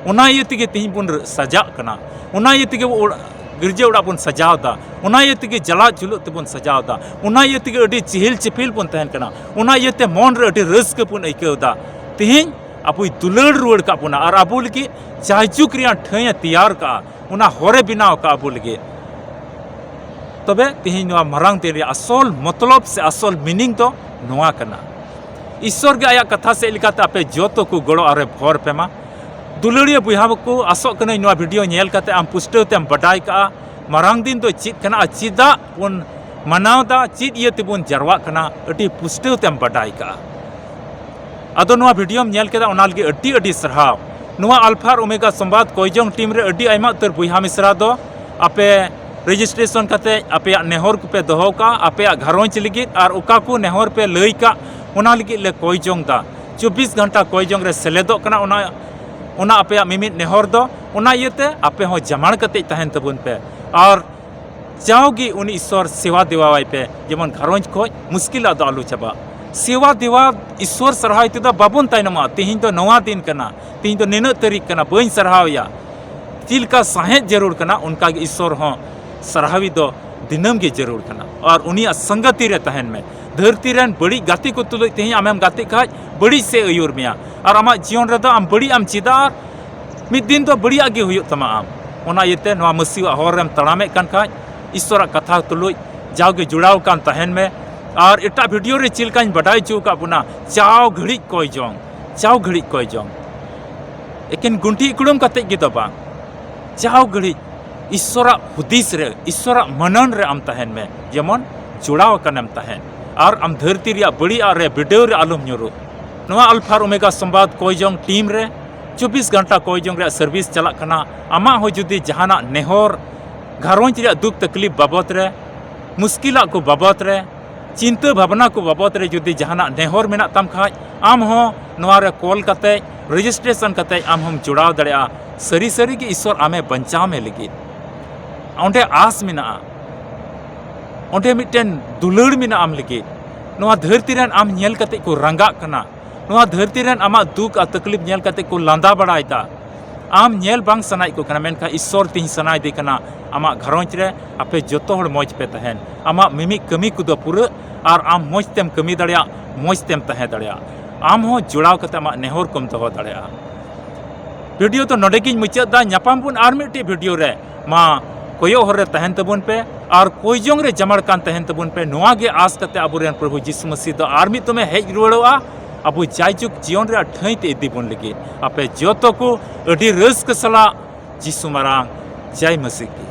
ᱚᱱᱟ ᱤᱭᱟᱹ ᱛᱮᱜᱮ ᱛᱮᱦᱮᱧ ᱵᱚᱱ ᱨᱟᱹ-, ᱥᱟᱡᱟᱜ ᱠᱟᱱᱟ᱾ ᱚᱱᱟ ᱤᱭᱟᱹ ᱛᱮᱜᱮ ᱵᱚ ᱚᱲ-, ᱜᱤᱨᱡᱟᱹ ᱚᱲᱟᱜ ᱵᱚᱱ ᱥᱟᱡᱟᱣ ᱮᱫᱟ, ᱚᱱᱟ ᱤᱭᱟᱹ ᱛᱮᱜᱮ ᱡᱟᱞᱟᱜ ᱡᱩᱞᱩᱜ ᱛᱮᱵᱚᱱ ᱥᱟᱡᱟᱣ ᱮᱫᱟ, ᱚᱱᱟ ᱤᱭᱟᱹ ᱛᱮᱜᱮ ᱟᱹᱰᱤ ᱪᱤᱦᱤᱞ ᱪᱤᱯᱤᱞ ᱵᱚᱱ ᱛᱟᱦᱮᱱ ᱠᱟᱱᱟ, ᱚᱱᱟ ᱤᱭᱟᱹᱛᱮ ᱢᱚᱱ ᱨᱮ ᱟᱹᱰᱤ ᱨᱟᱹᱥᱠᱟᱹ ᱵᱚᱱ ᱟᱹᱭᱠᱟᱹᱣ ᱮᱫᱟ᱾ ᱛᱮᱦᱮᱧ ᱟᱵᱚᱭ ᱫᱩᱞᱟᱹᱲ ᱨᱩᱣᱟᱹᱲ ᱠᱟᱜ ᱵᱚᱱᱟ ᱟᱨ ᱟᱵᱚ ᱞᱟᱹᱜᱤᱫ ᱡᱟᱭᱡᱩᱜᱽ ᱨᱮᱭᱟᱜ ᱴᱷᱟᱹᱭ ᱮ ᱛᱮᱭᱟᱨ ᱠᱟᱜᱼᱟ, ᱚᱱᱟ ᱦᱚᱨᱮ ᱵᱮᱱᱟᱣ ᱠᱟᱜᱼᱟ ᱟᱵᱚ ᱞᱟᱹᱜᱤᱫ᱾ ᱛᱚᱵᱮ ᱛᱮᱦᱮᱧ ᱱᱚᱣᱟ ᱢᱟᱨᱟᱝ ᱫᱤᱱ ᱨᱮᱭᱟᱜ ᱟᱥᱚᱞ ᱢᱚᱛᱞᱚᱵ ᱥᱮ ᱟᱥᱚᱞ meaning ᱫᱚ ᱱᱚᱣᱟ ᱠᱟᱱᱟ᱾ ᱤᱥᱥᱚᱨ ᱜᱮ ᱟᱭᱟᱜ ᱠᱟᱛᱷᱟ ᱥᱮᱫ ᱞᱮᱠᱟᱛᱮ ᱟᱯᱮ ᱡᱚᱛᱚ ᱠᱚ ᱜᱚᱲᱚ ᱟᱨᱮ ᱵᱷᱚᱨ ᱯᱮ ᱢᱟ᱾ ᱫᱩᱞᱟᱹᱲᱤᱭᱟᱹ ᱵᱚᱭᱦᱟ ᱠᱚ, ᱟᱥᱚᱜ ᱠᱟᱹᱱᱟᱹᱧ ᱱᱚᱣᱟ video ᱧᱮᱞ ᱠᱟᱛᱮ ᱟᱢ ᱯᱩᱥᱴᱟᱹᱣ ᱛᱮᱢ ᱵᱟᱰᱟᱭ ᱠᱟᱜᱼᱟ ᱢᱟᱨᱟᱝ ᱫᱤᱱ ᱫᱚ ᱪᱮᱫ ᱠᱟᱱᱟ ᱟᱨ ᱪᱮᱫᱟᱜ ᱵᱚᱱ ᱢᱟᱱᱟᱣ ᱫᱟ, ᱪᱮᱫ ᱤᱭᱟᱹ ᱛᱮᱵᱚᱱ ᱡᱟᱨᱣᱟᱜ ᱠᱟᱱᱟ, ᱟᱹᱰᱤ ᱯᱩᱥᱴᱟᱹᱣ ᱛᱮᱢ ᱵᱟᱰᱟᱭ ᱠᱟᱜᱼᱟ᱾ ᱟᱫᱚ ᱱᱚᱣᱟ videoᱢ ᱧᱮᱞ ᱠᱮᱫᱟ, ᱚᱱᱟ ᱞᱟᱹᱜᱤᱫ ᱟᱹᱰᱤ ᱟᱹᱰᱤ ᱥᱟᱨᱦᱟᱣ᱾ ᱱᱚᱣᱟ Alpha Omega Samvad ᱠᱚᱭᱡᱚᱝ team ᱨᱮ ᱟᱹᱰᱤ ᱟᱭᱢᱟ ᱩᱛᱟᱹᱨ ᱵᱚᱭᱦᱟ ᱢᱤᱥᱨᱟ ᱫᱚ ᱟᱯᱮ registration ᱠᱟᱛᱮ ᱟᱯᱮᱭᱟᱜ ᱱᱮᱦᱚᱨ ᱠᱚᱯᱮ ᱫᱚᱦᱚ ᱠᱟᱜᱼᱟ, ᱟᱯᱮᱭᱟᱜ ᱜᱷᱟᱨᱚᱸᱡᱽ ᱞᱟᱹᱜᱤᱫ ᱟᱨ ᱚᱠᱟ ᱠᱚ ᱱᱮᱦᱚᱨ ᱯᱮ ᱞᱟᱹᱭ ᱠᱟᱜ, ᱚᱱᱟ ᱞᱟᱹᱜᱤᱫ ᱞᱮ ᱠᱚᱭᱡᱚᱝ ᱫᱟ᱾ ᱪᱚᱵᱵᱤᱥ ᱜᱷᱚᱱᱴᱟ ᱠᱚᱭᱡᱚᱝ ᱨᱮ ᱥᱮᱞᱮᱫᱚᱜ ᱠᱟᱱᱟ ᱚᱱᱟ, ᱚᱱᱟ ᱟᱯᱮᱭᱟᱜ ᱢᱤᱢᱤᱫ ᱱᱮᱦᱚᱨ ᱫᱚ᱾ ᱚᱱᱟ ᱤᱭᱟᱹᱛᱮ ᱟᱯᱮ ᱦᱚᱸ ᱡᱟᱢᱟᱲ ᱠᱟᱛᱮ ᱛᱟᱦᱮᱱ ᱛᱟᱵᱚᱱ ᱯᱮ᱾ ᱟᱨ ᱡᱟᱣᱜᱮ ᱩᱱᱤ ᱤᱥᱥᱚᱨ ᱥᱮᱵᱟ ᱫᱮᱣᱟᱣᱟᱭ ᱯᱮ, ᱡᱮᱢᱚᱱ ᱜᱷᱟᱨᱚᱸᱡᱽ ᱠᱷᱚᱡ ᱢᱩᱥᱠᱤᱞᱟᱜ ᱫᱚ ᱟᱞᱚ ᱪᱟᱵᱟᱜ᱾ ᱥᱮᱵᱟ ᱫᱮᱣᱟ, ᱤᱥᱥᱚᱨ ᱥᱟᱨᱦᱟᱣ ᱛᱮᱫᱚ ᱵᱟᱵᱚᱱ ᱛᱟᱭᱱᱚᱢᱟ᱾ ᱛᱮᱦᱮᱧ ᱫᱚ ᱱᱚᱣᱟ ᱫᱤᱱ ᱠᱟᱱᱟ, ᱛᱮᱦᱮᱧ ᱫᱚ ᱱᱤᱱᱟᱹᱜ ᱛᱟᱹᱨᱤᱠᱷ ᱠᱟᱱᱟ, ᱵᱟᱹᱧ ᱥᱟᱨᱦᱟᱣᱮᱭᱟ᱾ ᱪᱮᱫ ᱞᱮᱠᱟ ᱥᱟᱦᱮᱫ ᱡᱟᱹᱨᱩᱲ ᱠᱟᱱᱟ, ᱚᱱᱠᱟ ᱜᱮ ᱤᱥᱥᱚᱨ ᱦᱚᱸ ᱥᱟᱨᱦᱟᱣᱤ ᱫᱚ ᱫᱤᱱᱟᱹᱢ ᱜᱮ ᱡᱟᱹᱨᱩᱲ ᱠᱟᱱᱟ᱾ ᱟᱨ ᱩᱱᱤᱭᱟᱜ ᱥᱟᱝᱜᱟᱛᱤ ᱨᱮ ᱛᱟᱦᱮᱱ ᱢᱮ᱾ ᱫᱷᱟᱹᱨᱛᱤ ᱨᱮᱱ ᱵᱟᱹᱲᱤᱡ ᱜᱟᱛᱮ ᱠᱚ ᱛᱩᱞᱩᱡ ᱛᱮᱦᱮᱧ ᱟᱢᱮᱢ ᱜᱟᱛᱮᱜ ᱠᱷᱟᱡ, ᱵᱟᱹᱲᱤᱡ ᱥᱮᱫ ᱟᱹᱭᱩᱨ ᱢᱮᱭᱟ᱾ ᱟᱨ ᱟᱢᱟᱜ ᱡᱤᱭᱚᱱ ᱨᱮᱫᱚ ᱟᱢ ᱵᱟᱹᱲᱤᱡ ᱮᱢ ᱪᱮᱫᱟ, ᱟᱨ ᱢᱤᱫ ᱫᱤᱱ ᱫᱚ ᱵᱟᱹᱲᱤᱡᱟᱜ ᱜᱮ ᱦᱩᱭᱩᱜ ᱛᱟᱢᱟ᱾ ᱟᱢ ᱚᱱᱟ ᱤᱭᱟᱹᱛᱮ ᱱᱚᱣᱟ ᱢᱟᱹᱥᱤᱣᱟᱜ ᱦᱚᱨ ᱨᱮᱢ ᱛᱟᱲᱟᱢᱮᱫ ᱠᱟᱱ ᱠᱷᱟᱡ, ᱤᱥᱥᱚᱨᱟᱜ ᱠᱟᱛᱷᱟ ᱛᱩᱞᱩᱡ ᱡᱟᱣᱜᱮ ᱡᱚᱲᱟᱣ ᱠᱟᱱ ᱛᱟᱦᱮᱱ ᱢᱮ᱾ ᱟᱨ ᱮᱴᱟᱜ video ᱨᱮ ᱪᱮᱫ ᱞᱮᱠᱟᱧ ᱵᱟᱰᱟᱭ ᱦᱚᱪᱚ ᱟᱠᱟᱫ ᱵᱚᱱᱟ, ᱪᱟᱣ ᱜᱷᱟᱹᱲᱤᱡ ᱠᱚᱭ ᱡᱚᱝ, ᱪᱟᱣ ᱜᱷᱟᱹᱲᱤᱡ ᱠᱚᱭ ᱡᱚᱝ᱾ ᱮᱠᱮᱱ ᱜᱩᱱᱴᱷᱤ ᱤᱠᱲᱩᱢ ᱠᱟᱛᱮ ᱜᱮ ᱫᱚ ᱵᱟᱝ, ᱪᱟᱣ ᱜᱷᱟᱹᱲᱤᱡ ᱤᱥᱥᱚᱨᱟᱜ ᱦᱩᱫᱤᱥ ᱨᱮ, ᱤᱥᱥᱚᱨᱟᱜ ᱢᱟᱹᱱᱟᱱ ᱨᱮ ᱟᱢ ᱛᱟᱦᱮᱱ ᱢᱮ, ᱡᱮᱢᱚᱱ ᱡᱚᱲᱟᱣ ᱟᱠᱟᱱᱮᱢ ᱛᱟᱦᱮᱱ᱾ ᱟᱨ ᱟᱢ ᱫᱷᱟᱹᱨᱛᱤ ᱨᱮᱭᱟᱜ ᱵᱟᱹᱲᱤᱡᱟᱜ ᱨᱮ, ᱵᱤᱰᱟᱹᱣ ᱨᱮ ᱟᱞᱚᱢ ᱧᱩᱨᱩᱜ᱾ ᱱᱚᱣᱟ Alpha Omega Samvad ᱠᱚᱭᱡᱚᱝ team ᱨᱮ ᱪᱚᱵᱵᱤᱥ ᱜᱷᱚᱱᱴᱟ ᱠᱚᱭᱡᱚᱝ ᱨᱮᱭᱟᱜ service ᱪᱟᱞᱟᱜ ᱠᱟᱱᱟ᱾ ᱟᱢᱟᱜ ᱦᱚᱸ ᱡᱩᱫᱤ ᱡᱟᱦᱟᱱᱟᱜ ᱱᱮᱦᱚᱨ, ᱜᱷᱟᱨᱚᱸᱡᱽ ᱨᱮᱭᱟᱜ ᱫᱩᱠ ᱛᱟᱠᱞᱤᱯ ᱵᱟᱵᱚᱫ ᱨᱮ, ᱢᱩᱥᱠᱤᱞᱟᱜ ᱠᱚ ᱵᱟᱵᱚᱫ ᱨᱮ, ᱪᱤᱱᱛᱟᱹ ᱵᱷᱟᱵᱽᱱᱟ ᱠᱚ ᱵᱟᱵᱚᱫ ᱨᱮ ᱡᱩᱫᱤ ᱡᱟᱦᱟᱱᱟᱜ ᱱᱮᱦᱚᱨ ᱢᱮᱱᱟᱜ ᱛᱟᱢ ᱠᱷᱟᱡ, ᱟᱢ ᱦᱚᱸ ᱱᱚᱣᱟ ᱨᱮ call ᱠᱟᱛᱮ, registration ᱠᱟᱛᱮ ᱟᱢ ᱦᱚᱸᱢ ᱡᱚᱲᱟᱣ ᱫᱟᱲᱮᱭᱟᱜᱼᱟ᱾ ᱥᱟᱹᱨᱤ ᱥᱟᱹᱨᱤ ᱜᱮ ᱤᱥᱥᱚᱨ ᱟᱢᱮ ᱵᱟᱧᱪᱟᱣ ᱢᱮ ᱞᱟᱹᱜᱤᱫ᱾ ᱚᱸᱰᱮ ᱟᱥ ᱢᱮᱱᱟᱜᱼᱟ, ᱚᱸᱰᱮ ᱢᱤᱫᱴᱮᱱ ᱫᱩᱞᱟᱹᱲ ᱢᱮᱱᱟᱜᱼᱟ ᱟᱢ ᱞᱟᱹᱜᱤᱫ᱾ ᱱᱚᱣᱟ ᱫᱷᱟᱹᱨᱛᱤ ᱨᱮᱱ ᱟᱢ ᱧᱮᱞ ᱠᱟᱛᱮ ᱠᱚ ᱨᱟᱸᱜᱟᱜ ᱠᱟᱱᱟ, ᱱᱚᱣᱟ ᱫᱷᱟᱹᱨᱛᱤ ᱨᱮᱱ ᱟᱢᱟᱜ ᱫᱩᱠ ᱟᱨ ᱛᱟᱠᱞᱤᱯ ᱧᱮᱞ ᱠᱟᱛᱮ ᱠᱚ ᱞᱟᱸᱫᱟ ᱵᱟᱲᱟᱭᱮᱫᱟ᱾ ᱟᱢ ᱧᱮᱞ ᱵᱟᱝ ᱥᱟᱱᱟᱭᱮᱫ ᱠᱚ ᱠᱟᱱᱟ, ᱢᱮᱱᱠᱷᱟᱱ ᱤᱥᱥᱚᱨ ᱛᱤᱧ ᱥᱟᱱᱟᱭᱮᱫᱮ ᱠᱟᱱᱟ ᱟᱢᱟᱜ ᱜᱷᱟᱨᱚᱸᱡᱽ ᱨᱮ ᱟᱯᱮ ᱡᱚᱛᱚ ᱦᱚᱲ ᱢᱚᱡᱽ ᱯᱮ ᱛᱟᱦᱮᱱ, ᱟᱢᱟᱜ ᱢᱤᱢᱤᱫ ᱠᱟᱹᱢᱤ ᱠᱚᱫᱚ ᱯᱩᱨᱟᱹᱜ ᱟᱨ ᱟᱢ ᱢᱚᱡᱽ ᱛᱮᱢ ᱠᱟᱹᱢᱤ ᱫᱟᱲᱮᱭᱟᱜ, ᱢᱚᱡᱽ ᱛᱮᱢ ᱛᱟᱦᱮᱸ ᱫᱟᱲᱮᱭᱟᱜᱼᱟ᱾ ᱟᱢ ᱦᱚᱸ ᱡᱚᱲᱟᱣ ᱠᱟᱛᱮ ᱟᱢᱟᱜ ᱱᱮᱦᱚᱨ ᱠᱚᱢ ᱫᱚᱦᱚ ᱫᱟᱲᱮᱭᱟᱜᱼᱟ᱾ ᱵᱷᱤᱰᱤᱭᱳ ᱫᱚ ᱱᱚᱰᱮ ᱜᱤᱧ ᱢᱩᱪᱟᱹᱫ ᱫᱟ᱾ ᱧᱟᱯᱟᱢ ᱵᱚᱱ ᱟᱨ ᱢᱤᱫᱴᱤᱡ ᱵᱷᱤᱰᱤᱭᱳ ᱨᱮ᱾ ᱢᱟ ᱠᱚᱭᱚᱜ ᱦᱚᱨ ᱨᱮ ᱛᱟᱦᱮᱱ ᱛᱟᱵᱚᱱ ᱯᱮ ᱟᱨ ᱠᱚᱭᱡᱚᱝ ᱨᱮ ᱡᱟᱢᱟᱲ ᱠᱟᱱ ᱛᱟᱦᱮᱱ ᱛᱟᱵᱚᱱ ᱯᱮ᱾ ᱱᱚᱣᱟ ᱜᱮ ᱟᱸᱥ ᱠᱟᱛᱮ ᱟᱵᱚᱨᱮᱱ ᱯᱨᱚᱵᱷᱩ ᱡᱤᱥᱩ ᱢᱟᱹᱥᱤ ᱫᱚ ᱟᱨ ᱢᱤᱫ ᱫᱚᱢᱮ ᱦᱮᱡ ᱨᱩᱣᱟᱹᱲᱚᱜᱼᱟ, ᱟᱵᱚ ᱡᱟᱭᱡᱩᱜᱽ ᱡᱤᱭᱚᱱ ᱨᱮᱭᱟᱜ ᱴᱷᱟᱹᱭ ᱛᱮ ᱤᱫᱤ ᱵᱚᱱ ᱞᱟᱹᱜᱤᱫ᱾ ᱟᱯᱮ ᱡᱚᱛᱚ ᱠᱚ ᱟᱹᱰᱤ ᱨᱟᱹᱥᱠᱟᱹ ᱥᱟᱞᱟᱜ ᱡᱤᱥᱩ ᱢᱟᱨᱟᱝ ᱡᱟᱭ ᱢᱟᱹᱥᱤ ᱠᱤ᱾